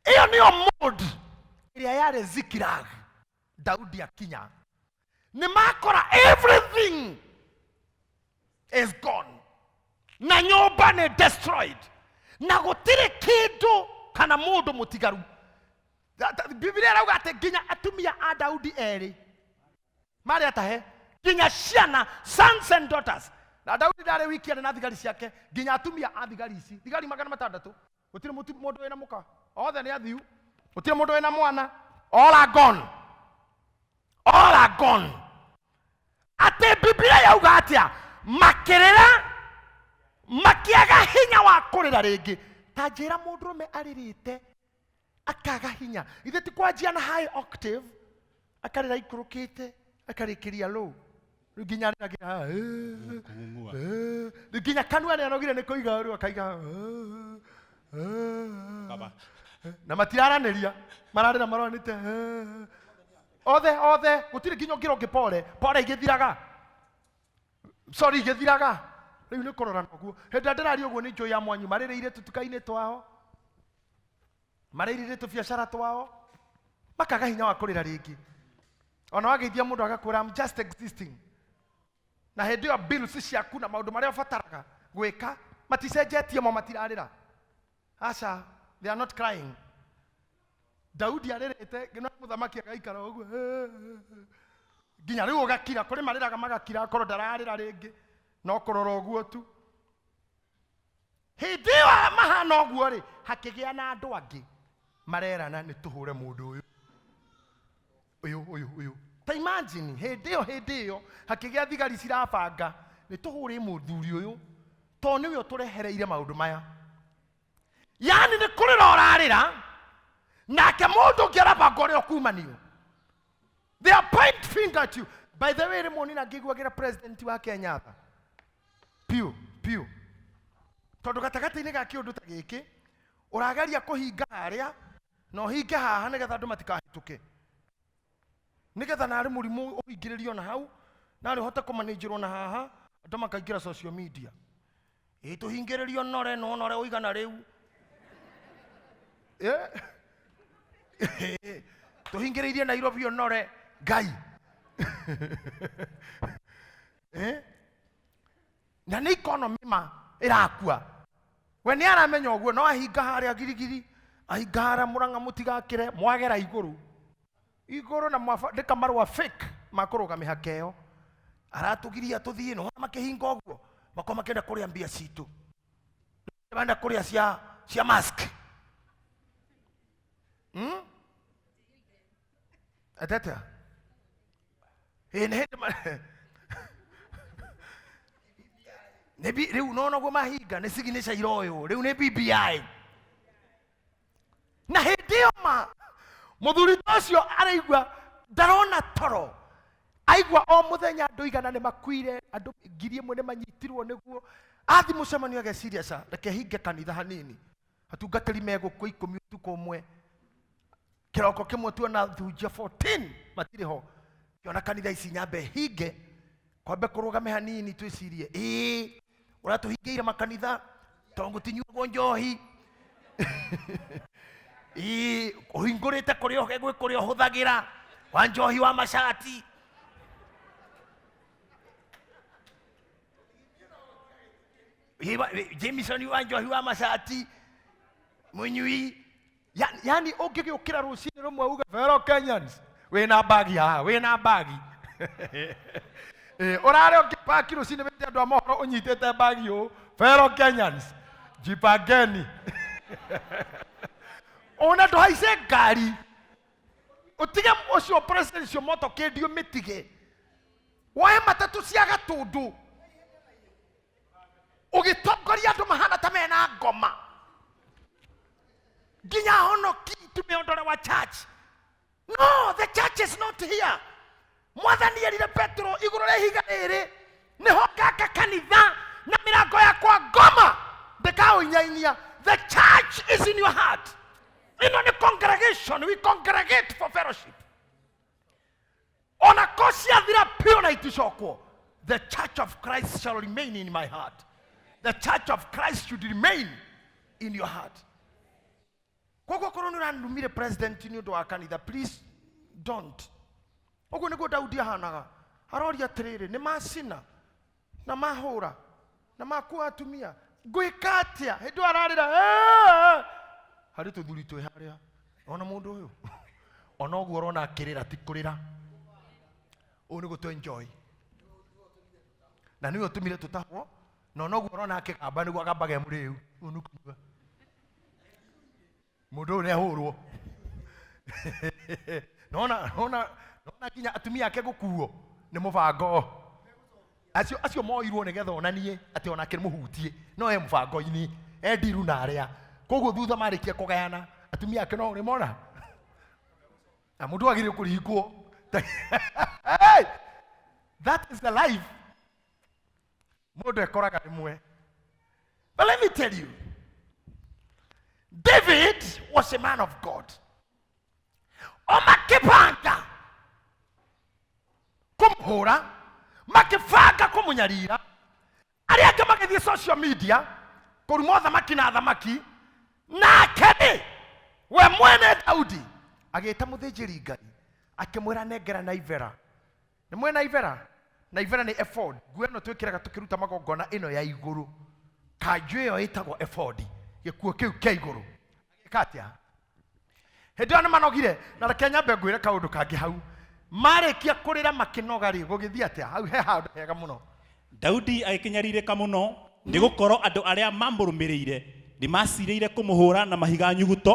Ĩyo nĩyo mood ĩrĩa yarĩ Ziklag. Daudi akinya nĩ makora everything is gone, na nyũmba nĩ destroyed, na gũtirĩ kĩndũ kana mũndũ mũtigaru. Bibilia ĩrauga atĩ nginya atumia a Daudi erĩ marĩ atahe, nginya ciana, sons and daughters. Na Daudi ndarĩ wiki, arĩ na thigari ciake, nginya atumia a thigari ici, thigari 600, gũtirĩ mũndũ wĩna mũka, othe nĩ athiu, gũtirĩ mũndũ wĩna mwana. All are gone, all are gone. Atĩ Bibilia yauga atĩa? Makĩrĩra makĩaga hinya wa kũrĩra rĩngĩ. Ta njĩra, mũndũrũme arĩrĩte akaga hinya, ithe ti kwanjia na high octave, akarĩra ikũrũkĩte akarĩkĩria low, rĩu nginya arĩragĩra Kũng'ung'ua. Rĩu nginya kanua nĩ anogire nĩ kũiga, rĩu akaiga "Eh, eh." Baba. Na matiraranĩria, mararĩra maronete othe othe, gũtirĩ nginya ũngĩra ũngĩ pole pole, igĩthiraga, sorry, igĩthiraga. Rĩu nĩ kũrorana ũguo. Hĩndĩ ĩrĩa ndĩraria ũguo, nĩ njũĩ ya mwanyu marĩrĩire tũtuka-inĩ twao, marĩrĩire tũbiacara twao. Makaga hinya wa kũrĩra rĩngĩ. Ona wageithia mũndũ agakwĩra, "I'm just existing." Na hĩndĩ ĩyo bills ciaku na maũndũ marĩa ũbataraga gwĩka maticenjetie, mo matirarĩra. Aca, they are not crying. Daudi arĩrĩte ngina mũthamaki agaikara ũguo nginya rĩu ũgakira. Kũrĩ marĩraga magakira, akorwo ndararĩra rĩngĩ no kũrora ũguo tu. Hĩndĩ ĩyo mahana ũguo rĩ, hakĩgĩa na andũ angĩ marerana, "Nĩ tũhũre mũndũ ũyũ ũyũ ũyũ ũyũ." Ta imagine, hĩndĩ ĩyo hakĩgĩa thigari cirabanga, "Nĩ tũhũre mũthuri ũyũ tondũ nĩwe ũtũrehereire maũndũ maya." Yani nĩ kũrĩra ũrarĩra, nake mũndũ ũngĩ arabanga ũrĩa ũkumanio. They are point finger at you. By the way, rĩmwe nina ngĩiguagĩra president wa Kenya tha piũ piũ, tondũ gatagatĩ-inĩ ga kĩũndũ ta gĩkĩ ũrageria kũhinga harĩa na ũhinge haha nĩgetha andũ matikahĩtũke, nĩgetha narĩ mũrimũ ũhingĩrĩrio na hau, narĩ ũhote kũmanĩnjĩrwo na haha. Andũ makaingĩra social media, "Ĩ tũhingĩrĩrio nore no nore ũigana rĩu. Tũhingĩrĩirie Nairobi ũnore Ngai." Na nĩ economy ma ĩrakua. We nĩ aramenya ũguo, no ahinga harĩa Girigiri, ahinga harĩa Mũrang'a, mũtigakĩre mwagera igũrũ igũrũ na mwandĩka marũa fake ma kũrũga mĩhaka ĩyo. Aratũgiria tũthiĩ nĩwona makĩhinga ũguo, makorwo makĩenda kũrĩa mbia citũ, marenda kũrĩa cia mask. Atete ĩ nĩ hĩndĩ rĩu nona ũguo mahinga nĩ signature iroywo rĩu nĩ BBI. Na hĩndĩ ĩyo ma mũthuri ta ũcio araigua ndarona toro, aigua o mũthenya andũ 100 nĩ makuire, andũ 1,000 nĩ manyitirwo. Nĩguo athi mũcemanio ageciria, "Ca reke hinge kanitha hanini, atungatĩri megũkũ 10 ũtukũ ũmwe, kĩroko kĩmwe tuona thunjia 14 matirĩ ho, kĩona kanitha ici nyambe hinge, kwambe kũrũgame hanini, twĩcirie ĩĩ ũrĩa tũhingĩire makanitha tondũ gũtinyuagwo njohi, ĩĩ ũhingũrĩte kũrĩa gwĩ kũrĩa ũhũthagĩra wa njohi wa macati." Jameson wa njohi wa macati mũnyui. Yani ũngĩgĩũkĩra rũcinĩ rũmwe uge, "Fellow Kenyans," wĩna bagi haha, wĩna bagi. Ũrarĩ ũngĩpaki rũcinĩ wĩte andũ a mohoro ũnyitĩte bagi ũũ, "Fellow Kenyans, jipangeni." Ona ndũhaice ngari, ũtige ũcio presidential motorcade, ũmĩtige, woe matatũ cia Gatũndũ, ũgĩtongoria andũ mahana ta mena ngoma, nginya honoki tumeondolewa church. No, the church is not here. Mwathani erire Petro, "Igũrũ rĩa ihiga rĩrĩ nĩho ngaka kanitha, na mĩrango yakwa ngoma ndĩkaũinyainyia." The church is in your heart. Ĩno nĩ congregation. We congregate for fellowship. Ona ko ciathira piũ na iticokwo, the church of Christ shall remain in my heart. The church of Christ should remain in your heart. Koguo korwo nĩ ũranumire president nĩ ũndũ wa kanitha, please don't. Ũguo nĩguo Daudi ahanaga, aroria atĩrĩrĩ, "Nĩ macina na mahũra na makua atumia, ngwĩka atĩa?" Hĩndĩ ĩyo ararĩra, "Eh!" Harĩ tũthuri twĩ harĩa, ona mũndũ ũyũ ona ũguo ũrona akĩrĩra ti kũrĩra, ũyũ nĩ gũtũ enjoy na nĩwe ũtũmire tũtahwo, na ona ũguo ũrona akĩgamba nĩguo agambaga e mũrĩu, ũyũ nĩ kũnyua. Mũndũ ũyũ nĩahũrwo. Nona nona nona nginya atumia ake gũkuo nĩ mũbango. Acio moirwo nĩgetha onanie atĩ onake nĩ mũhutie, no e mũbango-inĩ, e ndiru na arĩa. Koguo thutha marĩkia kũgayana atumia ake, no ũrĩmona na mũndũ agĩrĩire kũringwo. Hey! That is the life mũndũ ekoraga rĩmwe. But let me tell you, David was a man of God. O makĩbanga kũmũhũra, makĩbanga kũmũnyarira, arĩa angĩ magĩthiĩ social media kũruma ũthamaki na athamaki, nake rĩ, we mwene Daudi. Agĩta mũthĩnjĩri Ngai, akĩmwĩra nengera na ibera. Nĩ mwena ibera? Na ibera nĩ ephod. Nguo ĩno twĩkĩraga tũkĩruta magongona ĩno ya igũrũ. Kanjũ ĩyo ĩtagwo ephod, gĩkuo kĩu kĩa igũrũ. Agĩka atĩa? Hĩndĩ ĩyo nĩ manogire, na reke nyambe ngwĩre kaũndũ kangĩ hau. Marĩkia kũrĩra makĩnoga rĩ, gũgĩthiĩ atĩa? Hau he handũ hega mũno. Daudi agĩkĩnyarirĩka mũno, nĩ gũkorwo andũ arĩa maamũrũmĩrĩire nĩ maacirĩire kũmũhũũra na mahiga nyuguto,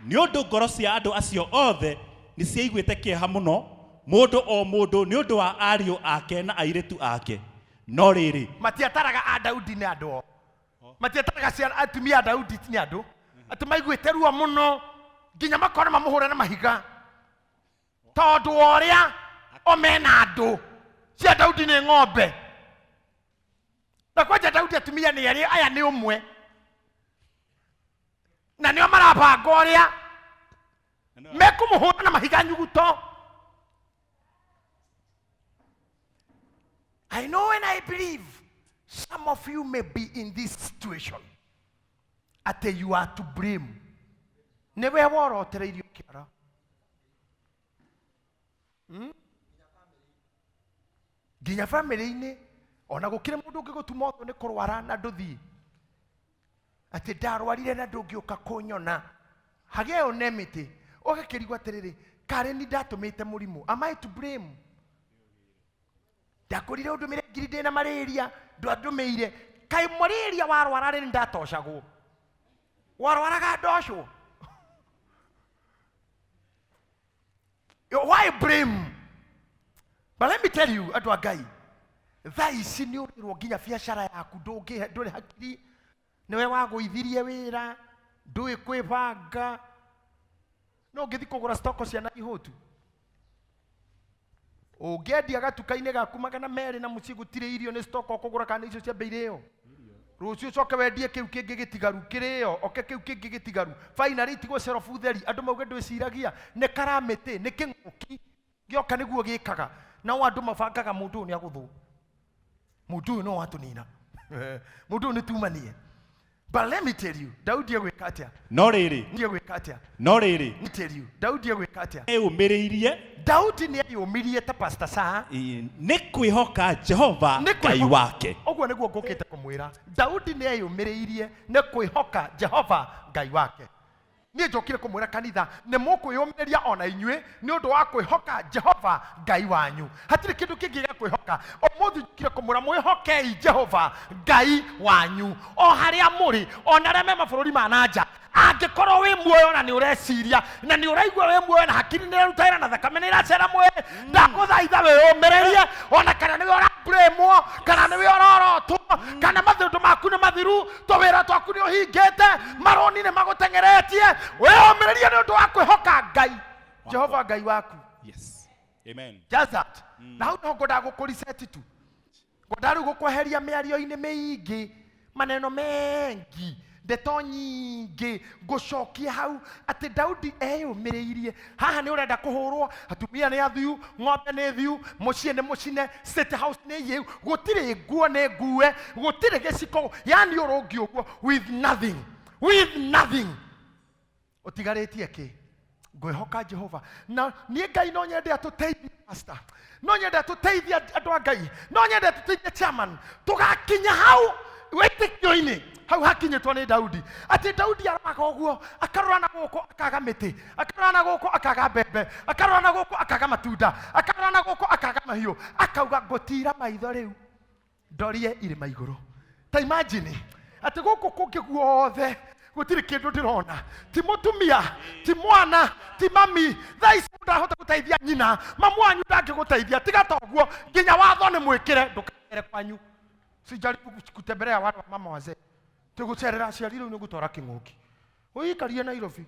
nĩ ũndũ ngoro cia andũ acio othe nĩ ciaiguĩte kĩeha mũno, mũndũ o mũndũ nĩ ũndũ wa ariũ ake na airĩtu ake. No rĩrĩ, Matiataraga a Daudi nĩ andũ o. Matiataraga ciana atumia a Daudi nĩ andũ. Atĩ maiguĩte ruo mũno nginya makona mamũhũre na mahiga. Tondũ wa ũrĩa o mena andũ. Cia Daudi nĩ ng'ombe. Na kwanja Daudi atumia nĩ erĩ, aya nĩ ũmwe. Na nĩo marabanga ũrĩa mekũmũhũra na mahiga nyuguto. I know and I believe some of you may be in this situation. Ate you are to blame. Nĩwe worotereirio kĩara. Nginya famĩlĩ-inĩ ona gũkĩrĩ mũndũ ũngĩgũtuma ũthũ nĩ kũrwara na ndũthiĩ. Atĩ ndarwarire na ndũngĩũka kũnyona. Hagĩa ĩyo nemĩtĩ. Ũgakĩrigwo atĩrĩrĩ, karĩ ni ndatũmĩte mũrimũ. Am I to blame? Ndakũrire ũndũmĩre ngiri ndĩna malaria, ndwandũmĩire. Kaĩ malaria warwara rĩ ndatocagwo. Warwaraga ndocwo. Why blame? But let me tell you, andũ a Ngai, thaa ici nĩ ũrĩrwo nginya biacara yaku ndũngĩ ndũrĩ hakiri, nĩwe wagũithirie wĩra, ndũĩ kwĩbanga. No ũngĩthiĩ kũgũra stoko cia Naihũtu. Ũngĩendia gatuka-inĩ gaku 200 na mũciĩ gũtirĩ irio nĩ stoko ũkũgũra kana icio cia mbei irĩo. Rũciũ ũcoke wendie kĩu kĩngĩ gĩtigaru kĩrĩo, oke kĩu kĩngĩ gĩtigaru. Finally itigwo shelf theri, andũ mauge ndwĩciragia, nĩ karamĩtĩ, nĩ kĩng'ũki gĩoka nĩguo gĩkaga. Nao andũ mabangaga mũndũ ũyũ nĩ agũthwo. Mũndũ ũyũ no watũnina. Mũndũ ũyũ nĩ tumanie. But let me tell you, Daudi egwĩka atĩa? No rĩrĩ. Ndiĩ gwĩka atĩa? No rĩrĩ. Let me tell you, Daudi egwĩka atĩa? Eyũmĩrĩirie. Daudi nĩ eyũmĩrie ta Pastor Saa. Nĩ kwĩhoka Jehova Nĩ Ngai kwĩhoka. wake. Ũguo nĩguo ngũkĩte kũmwĩra. Daudi nĩ eyũmĩrĩirie nĩ kwĩhoka Jehova Ngai wake. Niĩ njokire kũmwĩra kanitha, nĩ mũkwĩyũmĩrĩria ona inyuĩ nĩ ũndũ wa kwĩhoka Jehova Ngai wanyu. Hatirĩ kĩndũ kĩngĩ gĩa kwĩhoka. Ũmũthĩ njokire kũmwĩra mwĩhokei Jehova Ngai wanyu. O harĩa mũrĩ, ona arĩa me mabũrũri ma na nja, angĩkorwo wĩ muoyo na nĩ ũreciria, na nĩ ũraigua wĩ muoyo na hakiri nĩ ĩraruta wĩra na thakame nĩ ĩracera mwĩrĩ, ndagũthaitha wĩyũmĩrĩrie, ona kana nĩwe ũrablĩmwo, kana nĩwe ũrorotwo, kana maũndũ maku nĩ mathiru, tũwĩra twaku nĩ ũhingĩte, marũni nĩ magũteng'eretie, wĩyũmĩrĩrie nĩ ũndũ wa kwĩhoka Ngai, Jehova Ngai waku. Yes. Amen. Just that. Na hau no ngwendaga gũkũreset tu. Ngwendaga rĩu gũkweheria mĩario-inĩ mĩingĩ, maneno mengi, ndeto nyingĩ, ngũcokia hau atĩ Daudi eyũmĩrĩirie. Haha nĩ ũrenda kũhũrwo, atumia nĩ athiu, ng'ombe nĩ thiu, mũciĩ nĩ mũcine, state house nĩ yĩu, gũtirĩ nguo nĩ ngue, gũtirĩ gĩciko, yani ũrũngi ũguo with nothing, with nothing. Ũtigarĩtie kĩ? Ngwĩhoka Jehova. Na niĩ Ngai no nyende atũteithie pastor, no nyende atũteithie andũ a Ngai, no nyende atũteithie chairman, tũgakinya hau wĩtĩkio-inĩ hau hakinyĩtwo nĩ Daudi, atĩ Daudi aroraga ũguo, akarora na gũkũ akaga mĩtĩ, akarora na gũkũ akaga mbembe, akarora na gũkũ akaga matunda, akarora na gũkũ akaga mahiũ, akauga ngũtira maitho rĩu ndorie irĩma igũrũ. Ta imagine atĩ gũkũ kũngĩ guothe gũtirĩ kĩndũ ndĩrona, ti mũtumia, ti mwana, ti mami. Thaa ici mũndũ arahota gũteithia nyina, mamu wanyu ndangĩgũteithia, tiga ta ũguo, nginya watho nĩ mwĩkĩre, ndũkacere kwanyu. Sijaribu kutembelea wale wa mama wazee, tĩgũcerera aciari rĩu nĩ gũtwara kĩng'ũki, ũikarie Nairobi.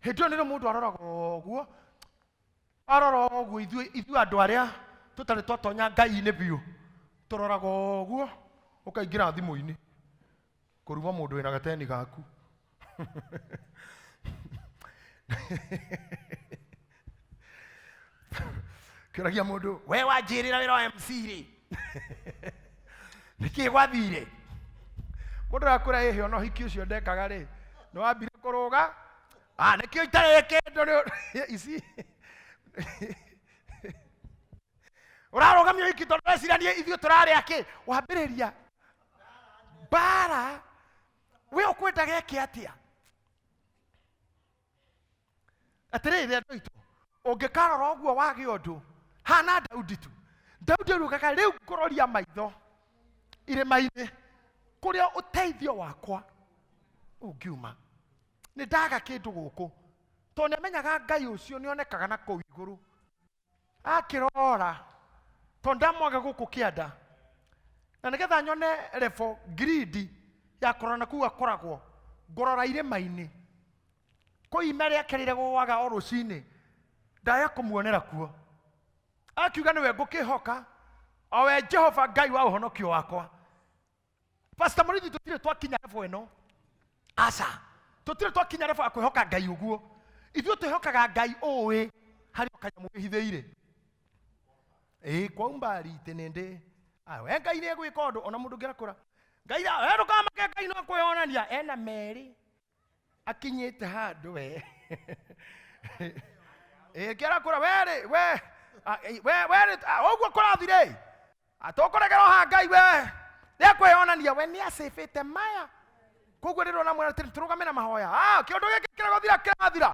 Hĩndĩ ĩyo nĩrĩo mũndũ aroraga ũguo, arora ũguo, ithuĩ andũ arĩa tũtarĩ twatonya Ngai-inĩ biũ, tũroraga ũguo, ũkaingĩra thimũ-inĩ, kũruma mũndũ wĩna gateni gaku. Kĩũragia mũndũ, we wanjĩrĩra wĩra wa MC rĩ, nĩkĩ gwathire? Mũndũ arakũra ĩhĩ ona ũhiki ũcio ndekaga rĩ, nĩ wambire kũrũga, Ah, nĩkĩo itarĩ kĩndũ nĩ ici ũrarũgamia wiki tondũ ũreciria niĩ ithuĩ tũrarĩa kĩ wambĩrĩria mbara we ũkwenda geke atĩa Atĩrĩrĩ andũ aitũ, ũngĩkarora ũguo wage ũndũ, hana Daudi tu. Daudi arugaga rĩu ngũroria maitho irĩma-inĩ kũrĩa ũteithio wakwa ũngiuma. Nĩ ndaga kĩndũ gũkũ, tondũ nĩ amenyaga Ngai ũcio nĩ onekaga na kũu igũrũ. Akĩrora, tondũ ndamwaga gũkũ kĩanda, na nĩgetha nyone level gridi ya kũrora na kũu akoragwo, ngũrora irĩma-inĩ. Kũu ime rĩake rĩrĩa gũaga o rũcinĩ, ndaya kũmuonera kuo. Akiuga nĩwe ngũkĩhoka, o we Jehova Ngai wa ũhonokio wakwa. Pastor Mũrĩithi tũtirĩ twakinya level ĩno. Aca, tũtirĩ twakinya level ya kwĩhoka Ngai ũguo. Ithuĩ twĩhokaga Ngai ũĩ harĩ o kanyamũ wĩhithĩire. Ĩĩ kwa umbali tĩnĩndĩ. Ah, we Ngai nĩ egwĩka ũndũ ona mũndũ ũngĩrakũra. Ngai we ndũkamake Ngai no kwĩyonania ena merĩ. Akinyĩte handũ we. Ĩĩ kĩarakũra we rĩ we ah, we we rĩ ah, ũguo kũrathire tũkũregera ha Ngai we nĩekwĩyonania we nĩacĩbĩte maya koguo rĩrĩa ũramwĩra atĩ tũrũgame na mahoya ah, kĩũndũ gĩkĩ kĩragũthira kĩrathira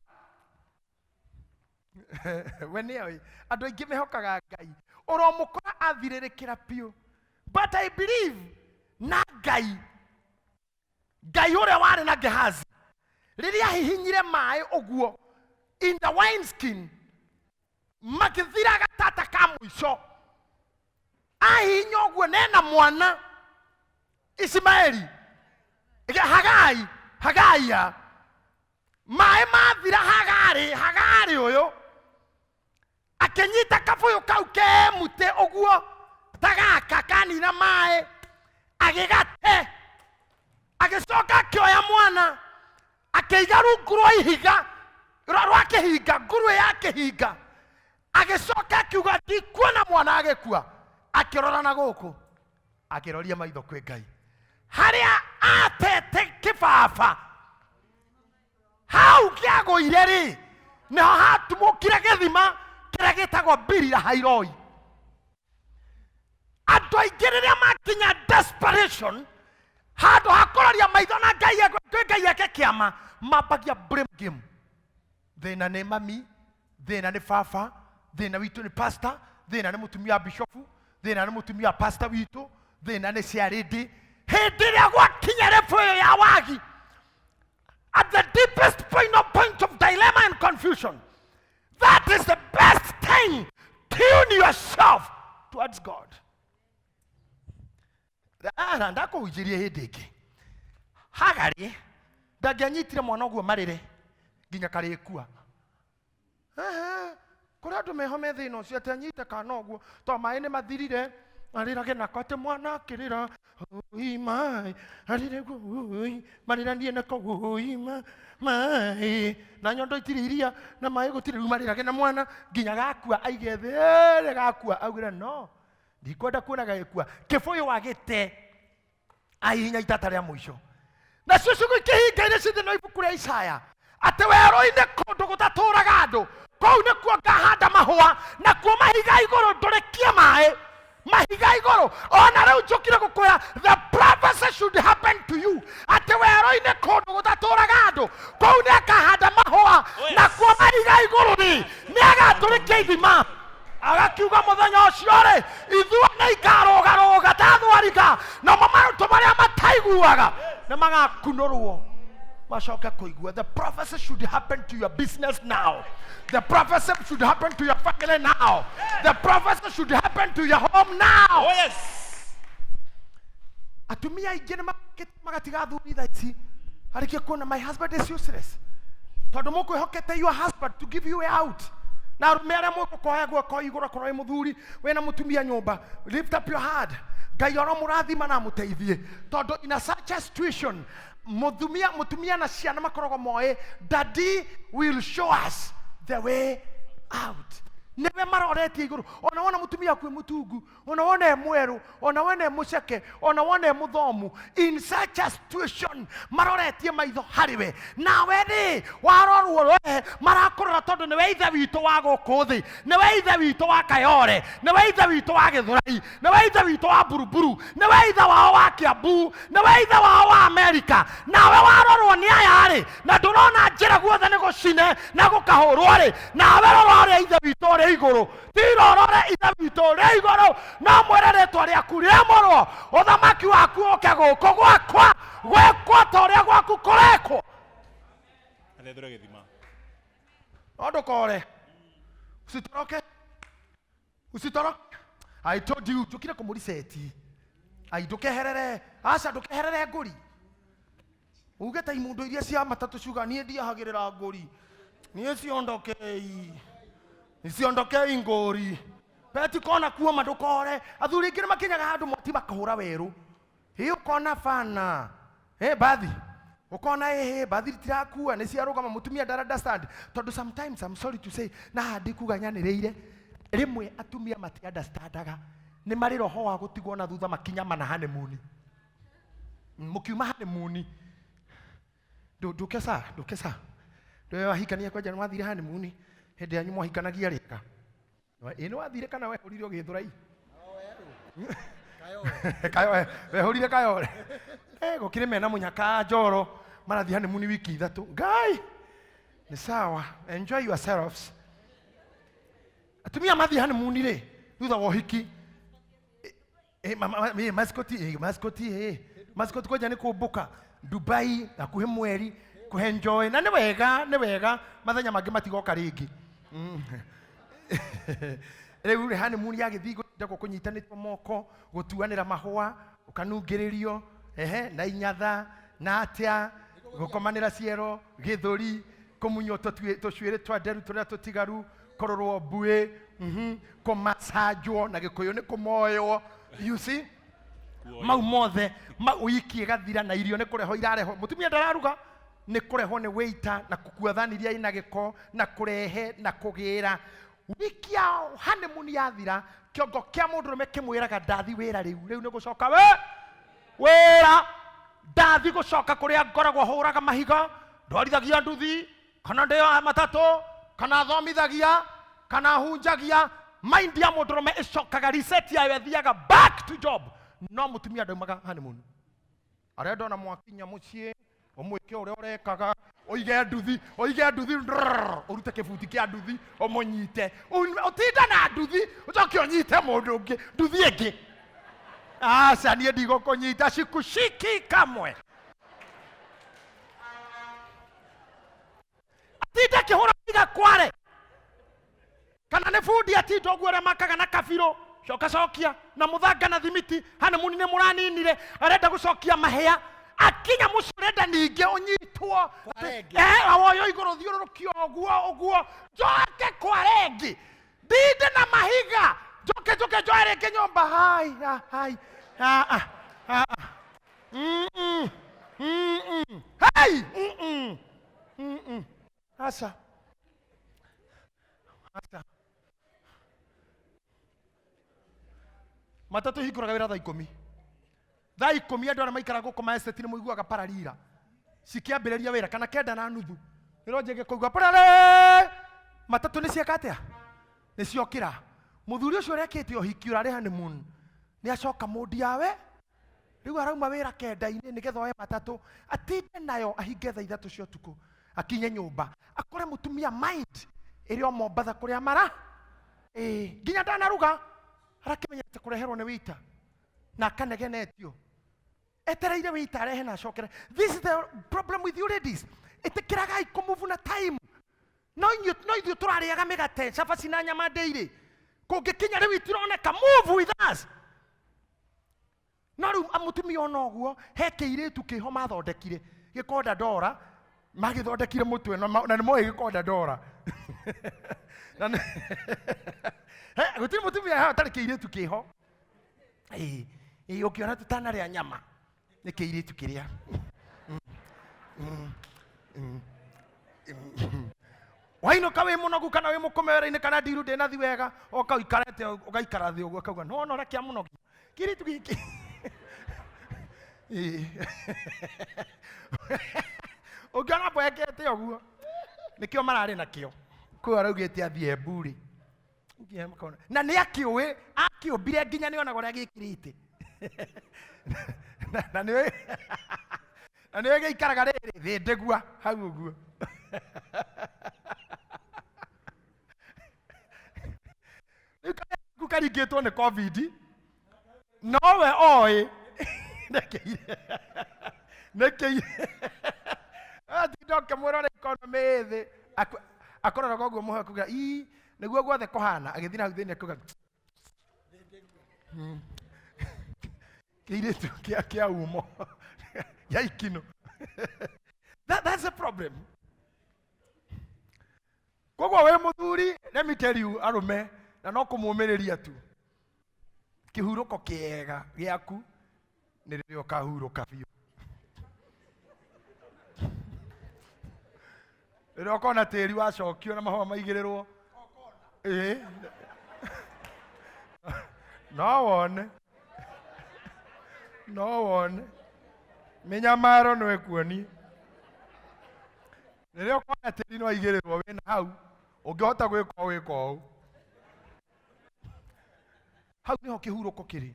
we nĩoĩ andũ aingĩ mehokaga Ngai ũromũkora athirĩrĩkĩra biũ but I believe na Ngai Ngai ũrĩa warĩ na Gehazi rĩrĩa ahihinyire maĩ ũguo in the wine skin makĩthira gatata ka mũico ahihinya ũguo nena mwana Ismaeli Hagai Hagaia maĩ mathira Hagarĩ Hagarĩ ũyũ akĩnyita kabũyũ kau ke mũtĩ ũguo ta gaka kanina maĩ agĩgate agĩcoka akĩoya mwana akĩiga rungu rwa ihiga rwa kĩhinga nguruĩ ya kĩhinga agĩcoka akiuga ndikuona mwana agĩkua akĩrora na gũkũ akĩroria maitho kwĩ Ngai harĩa atete kĩbaba hau kĩagũire rĩ nĩho hatumũkire gĩthima kĩrĩa gĩtagwo Birila Hairoi. Andũ aingĩ rĩrĩa makinya desperation handũ ha kũroria maitho na Ngai kwĩ Ngai eke kĩama mambagia blame game. Thĩna nĩ mami, thĩna nĩ baba, thĩna witũ nĩ pastor, thĩna nĩ mũtumia wa bishofu, thĩna nĩ mũtumia wa pastor witũ, thĩna nĩ ciarĩndĩ. Hĩndĩ ĩrĩa gwakinya level ĩyo ya wagi at the deepest point of, point of dilemma and confusion, that is the best time. Tune yourself towards God. Ara ndakũhunjĩrie hĩndĩ ĩngĩ. Hagarĩ ndangĩanyitire mwana ũguo marĩre nginya karĩkua. Ehe, kũrĩ andũ meho me thĩna ũcio atĩ anyite kana ũguo to maĩ nĩ mathirire arĩrage nako atĩ mwana akĩrĩra ui maĩ arĩre ui marĩranie nako ui maĩ na nyondo itirĩ iria na maĩ gũtirĩ rĩu marĩrage na mwana nginya gakua aige thĩ ĩrĩ gakua augire no ndikwenda kuona gagĩkua kĩbũyũ wagĩte ahihinya itata rĩa mũico nacio ciugo ikĩhinga iria ciĩ thĩinĩ wa ibuku rĩa Isaya atĩ werũ-inĩ kũndũ gũtatũraga andũ kũu nĩkuo ngahanda mahũa nakuo mahiga igũrũ ndũrĩkie maĩ mahiga igũrũ ona rĩu njũkire gũkwĩra the prophecy should happen to you atĩ werũ-inĩ kũndũ gũtatũraga andũ kũu nĩ akahanda mahũa nakuo mahiga igũrũ rĩ nĩ agatũrĩkia ithima Agakiuga mũthenya ũcio-rĩ, ithua nĩ ikarũgarũga ta thwariga, namo marũtũ marĩa mataiguaga nĩ magakunũrwo macoke kũigua. The prophecy should happen to your business now. The prophecy should happen to your family now. The prophecy should happen to your home now. Oh yes. Atumia aingĩ nĩ magatiga athuri thaa ici arĩkia kuona my husband is useless tondũ mũkwĩhokete your husband to give you way out na arũme arĩa mũgũkoya guoko igũrũ akorwo wĩ mũthuri wĩna mũtumia nyũmba lift up your hand Ngai oro mũrathima na amũteithie tondũ in a such a situation mũtumia mũtumia na ciana makoragwo moĩ daddy will show us the way out. Nĩwe maroretie igũrũ. Ona wona mũtumia waku e mũtungu, ona wona e mwerũ, ona wona e mũceke, ona wona e mũthomu, in such a situation maroretie maitho harĩ we. Nawe rĩ warorwo we, marakũrora tondũ nĩwe ithe witũ wa gũkũ thĩ, nĩwe ithe witũ wa Kayore, nĩwe ithe witũ wa Gĩthũrai, nĩwe ithe witũ wa Buruburu, nĩwe ithe wao wa Kiambu, nĩwe ithe wao wa Amerika. Nawe warorwo nĩ aya rĩ, na ndũrona njĩra guothe nĩ gũcine na gũkahũrwo rĩ, nawe rora ũrĩa ithe witũ ũrĩ igũrũ. Tira ũrore ithe witũ ũrĩ igũrũ, no mwĩre rĩtwa rĩaku rĩamũrwo, ũthamaki waku ũke gũkũ gwakwa, gwĩkwo ta ũrĩa gwaku kũrekwo. Athethũre gĩthima. No ndũkore, usitoroke, usitoroke. I told you, njũkire kũmũriseti. Ai, ndũkeherere, aca ndũkeherere ngũri. Uge ta imundu iria cia matatũ ciuga niĩ ndiahagĩrĩra ngũri, niĩ ciondokei, ciondokei ngũri. Peti kona kuoma ndũkore. Athuri aingĩ nĩmakinyaga handũ mwati makahũra werũ. Ĩ ũkona bana. Ĩ bathi. Ũkona ĩhĩ bathi itirakua nĩ ciarũgama, mũtumia ndara understand. Tondũ sometimes I'm sorry to say, na haha ndikuga nyanĩrĩire, rĩmwe atumia mati understandaga. Nĩ marĩ roho wa gũtigwo na thutha makinya mana honeymoon. Mũkiuma honeymoon, ndũke sa, ndũke sa. Ndũe wahikania kwanja nĩ wathire honeymoon, hĩndĩ yanyu mwahikanagia rĩka. Ĩ nĩ wathire kana wehũrire ũgĩthũrai? Kayore, wehũrire Kayore. Gũkĩrĩ mena mũnyaka njoro marathiĩ honeymoon wiki ithatũ. Ngai, nĩ sawa, enjoy yourselves. Atumia mathiĩ honeymoon rĩ, thutha wa ũhiki, mascoti, mascoti, mascoti kwanja nĩ kũmbũka Dubai hakuhĩ mweri kũenjoy, na nĩ wega, nĩ wega, mathenya mangĩ matigoka rĩngĩ. Rĩu rĩ honeymoon yagĩthiĩ gũtindagwo kũnyitanĩtwo moko, gũtuanĩra mahũa, ũkanungĩrĩrio, ehe, na inyatha, na atĩa, gũkomanĩra ciero, gĩthũri, kũmunywo tũcuĩrĩ twa nderu tũrĩa tũtigaru, kũrorwo mbuĩ, kũmacanjwo, na gĩkũyũ nĩ kũmoywo, you see? Mau mothe, mau wiki ĩgathira na irio nĩ kũrehwo irarehwo. Mũtumia ndararuga, nĩ kũrehwo nĩ waiter na gũkua thani iria ina gĩko, na kũrehe na kũgĩra. Wiki ya honeymoon yathira, kĩongo kĩa mũndũrũme kĩmwĩraga ndathi wĩra rĩu, rĩu nĩ gũcoka we wĩra, ndathi gũcoka kũrĩa ngoragwo hũraga mahiga, ndwarithagia nduthi, kana ndĩoya matatũ, kana thomithagia, kana hunjagia. Mind ya mũndũrũme ĩcokaga reset yayo ĩthiaga back to job. No mũtumia ndaumaga honeymoon. Arenda ona mwakinya mũciĩ, ũmwĩke ũrĩa ũrekaga, ũige nduthi, ũige nduthi, ndrrr, ũrute kĩbuti kĩa nduthi, ũmũnyite. Ũtinde na nduthi, ũcoke ũnyite mũndũ ũngĩ, nduthi ĩngĩ. Aca, niĩ ndigũkũnyita, sikushiki kamwe. Atinde akĩhũra iga kware. Kana nĩ bundi atinda ũguo ũrĩa makaga na kabirũ, coka cokia, na mũthanga na thimiti, honeymoon nĩ mũraninire, arenda gũcokia mahĩa. Akinya mũciĩ ũrenda ningĩ ũnyitwo. Kware ĩngĩ. Awoywo igũrũ thiũrũrũkio ũguo ũguo, njoke kware ĩngĩ. Ndinde na mahiga, njoke njoke njoe rĩngĩ nyũmba. Hai, ha, hai, ha, ha, ha. Hey! Aca. Aca. Matatũ hingũraga wĩra thaa ikũmi. Thaa ikũmi andũ arĩa maikaraga gũkũ ma estate nĩ mũiguaga pararira. Cikĩambĩrĩria wĩra kana kenda na nuthu. Nĩrwo njĩge kũigua parare. Matatũ nĩ cieka atĩa? Nĩ ciokĩra. Mũthuri ũcio ũrekĩte ũhiki ũrarĩ honeymoon. Nĩ acoka mũndi yawe. Rĩu arauma wĩra kenda-inĩ nĩgetha oe matatũ, atinde nayo ahinge thaa ithatũ cia ũtukũ, akinye nyũmba, akore mũtumia mind ĩrĩ o Mombatha kũrĩa mara. Nginya ndanaruga, arakĩmenyete kũreherwo nĩ waiter na akanegenetio. Etereire waiter arehe na acokere. This is the problem with you ladies. Ĩtĩkĩragai kũmove na time. No inyuĩ, no ithuĩ tũrarĩaga mĩgate, cabaci na nyama ndĩirĩ. Kũngĩkinya rĩu itironeka, move with us. No rĩu mũtumia ona ũguo, he kĩirĩtu kĩho mathondekire, gĩkonda ndora, magĩthondekire mũtwe, na nĩ moĩ gĩkonda ndora. Na nĩ- He, gũtirĩ mũtumia haha ũtarĩ kĩirĩtu kĩho. Ĩĩ, ĩĩ, ũngĩona tũtanarĩa nyama, nĩ kĩirĩtu kĩrĩa. Wainũka wĩ mũnogu kana wĩ mũkome wĩra-inĩ kana ndiru ndĩnathi wega, oka ũikarĩte ũgaikara thĩ ũguo akauga nĩwona ũrĩa kĩamũnogia kĩirĩtu gĩkĩ. Ĩĩ. Ũngĩona mboekete ũguo nĩkĩo mararĩ nakĩo kũu araugĩte athiĩ Embu rĩ. Nginya makona. Na nĩ akĩũĩ akĩũmbire nginya nĩ onaga ũrĩa gĩkĩrĩte na nĩ na nĩ gĩikaraga rĩrĩ thĩ ndĩgua hau ũguo. Rĩu karĩa gaku karingĩtwo nĩ COVID nowe oĩ nĩkĩire nĩkĩire atinda ũkĩmwĩra ũrĩa economy ĩ thĩ. Akũroraga ũguo mũhe kuga ii nĩguo guothe kũhana, agĩthiĩ na hau thĩinĩ akuga kĩirĩtu kĩa umo gĩa ikinũ. That's a problem. Koguo wĩ mũthuri, let me tell you, arũme na no kũmũmĩrĩria tu, kĩhurũko kĩega gĩaku nĩ rĩrĩa ũkahurũka biũ, rĩrĩa ũkona tĩri wacokio na mahũa maigĩrĩrwo. Ĩĩ, no wone, no wone mĩnyamaro no ĩkuonie rĩrĩa ũkona tĩri no aigĩrĩrwo wĩna hau ũngĩhota gwĩka ũũ, wĩka ũũ. Hau nĩho kĩhurũko kĩrĩ.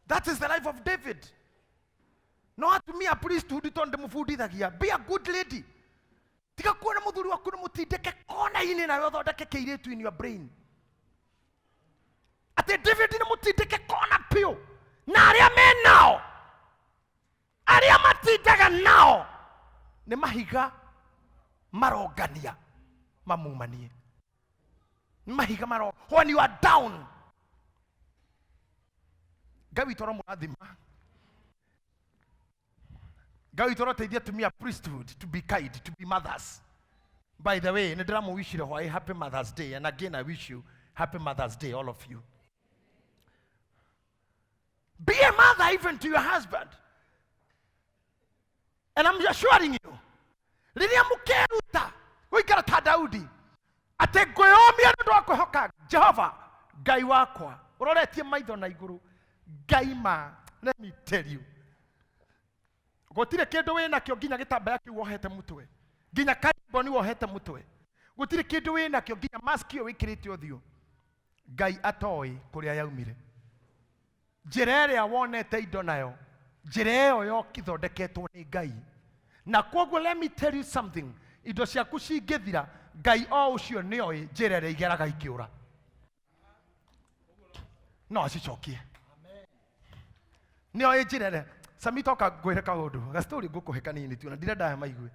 That is the life of David. No atumia priesthood tondũ ndĩmũbundithagia, be a good lady. Tiga kuona mũthuri waku nĩ mũtindĩke kona-inĩ nawe ũthondeke kĩirĩtu in your brain atĩ David nĩ mũtindĩke kona piũ, na arĩa me nao, arĩa matindaga nao nĩ mahiga marongania mamumanie, nĩ mahiga maro when you are down. Ngai witũ aromũrathima. Ngai witũ aroteithia atumia priesthood to be kind, to be mothers. By the way, nĩ ndĩramũwishire hwaĩ happy Mother's Day, and again I wish you happy Mother's Day, all of you. Be a mother even to your husband, and I'm assuring you, rĩrĩa mũkeruta gũikara ta Daudi atĩ ngwĩyũmia nĩ ũndũ wa kwĩhoka Jehova Ngai wakwa, ũroretie maitho na igũrũ Ngai ma, let me tell you, gũtirĩ kĩndũ wĩ nakĩo nginya gĩtambaya kĩu wohete mũtwe, nginya kariboni wohete mũtwe, gũtirĩ kĩndũ wĩ nakĩo nginya mask ĩyo wĩkĩrĩte ũthiũ, Ngai atoĩ kũrĩa yaumire. Njĩra ĩrĩa wonete indo nayo, njĩra ĩyo yokithondeketwo nĩ Ngai. Na koguo let me tell you something, indo ciaku cingĩthira, Ngai o ũcio nĩoĩ njĩra ĩrĩa igeraga ikĩũra, no acicokie. Nĩoĩ njĩra ĩrĩa. Sami, toka ngwĩre kaũndũ gastori ngũkũhe kanini tu na ndirenda aya maigue.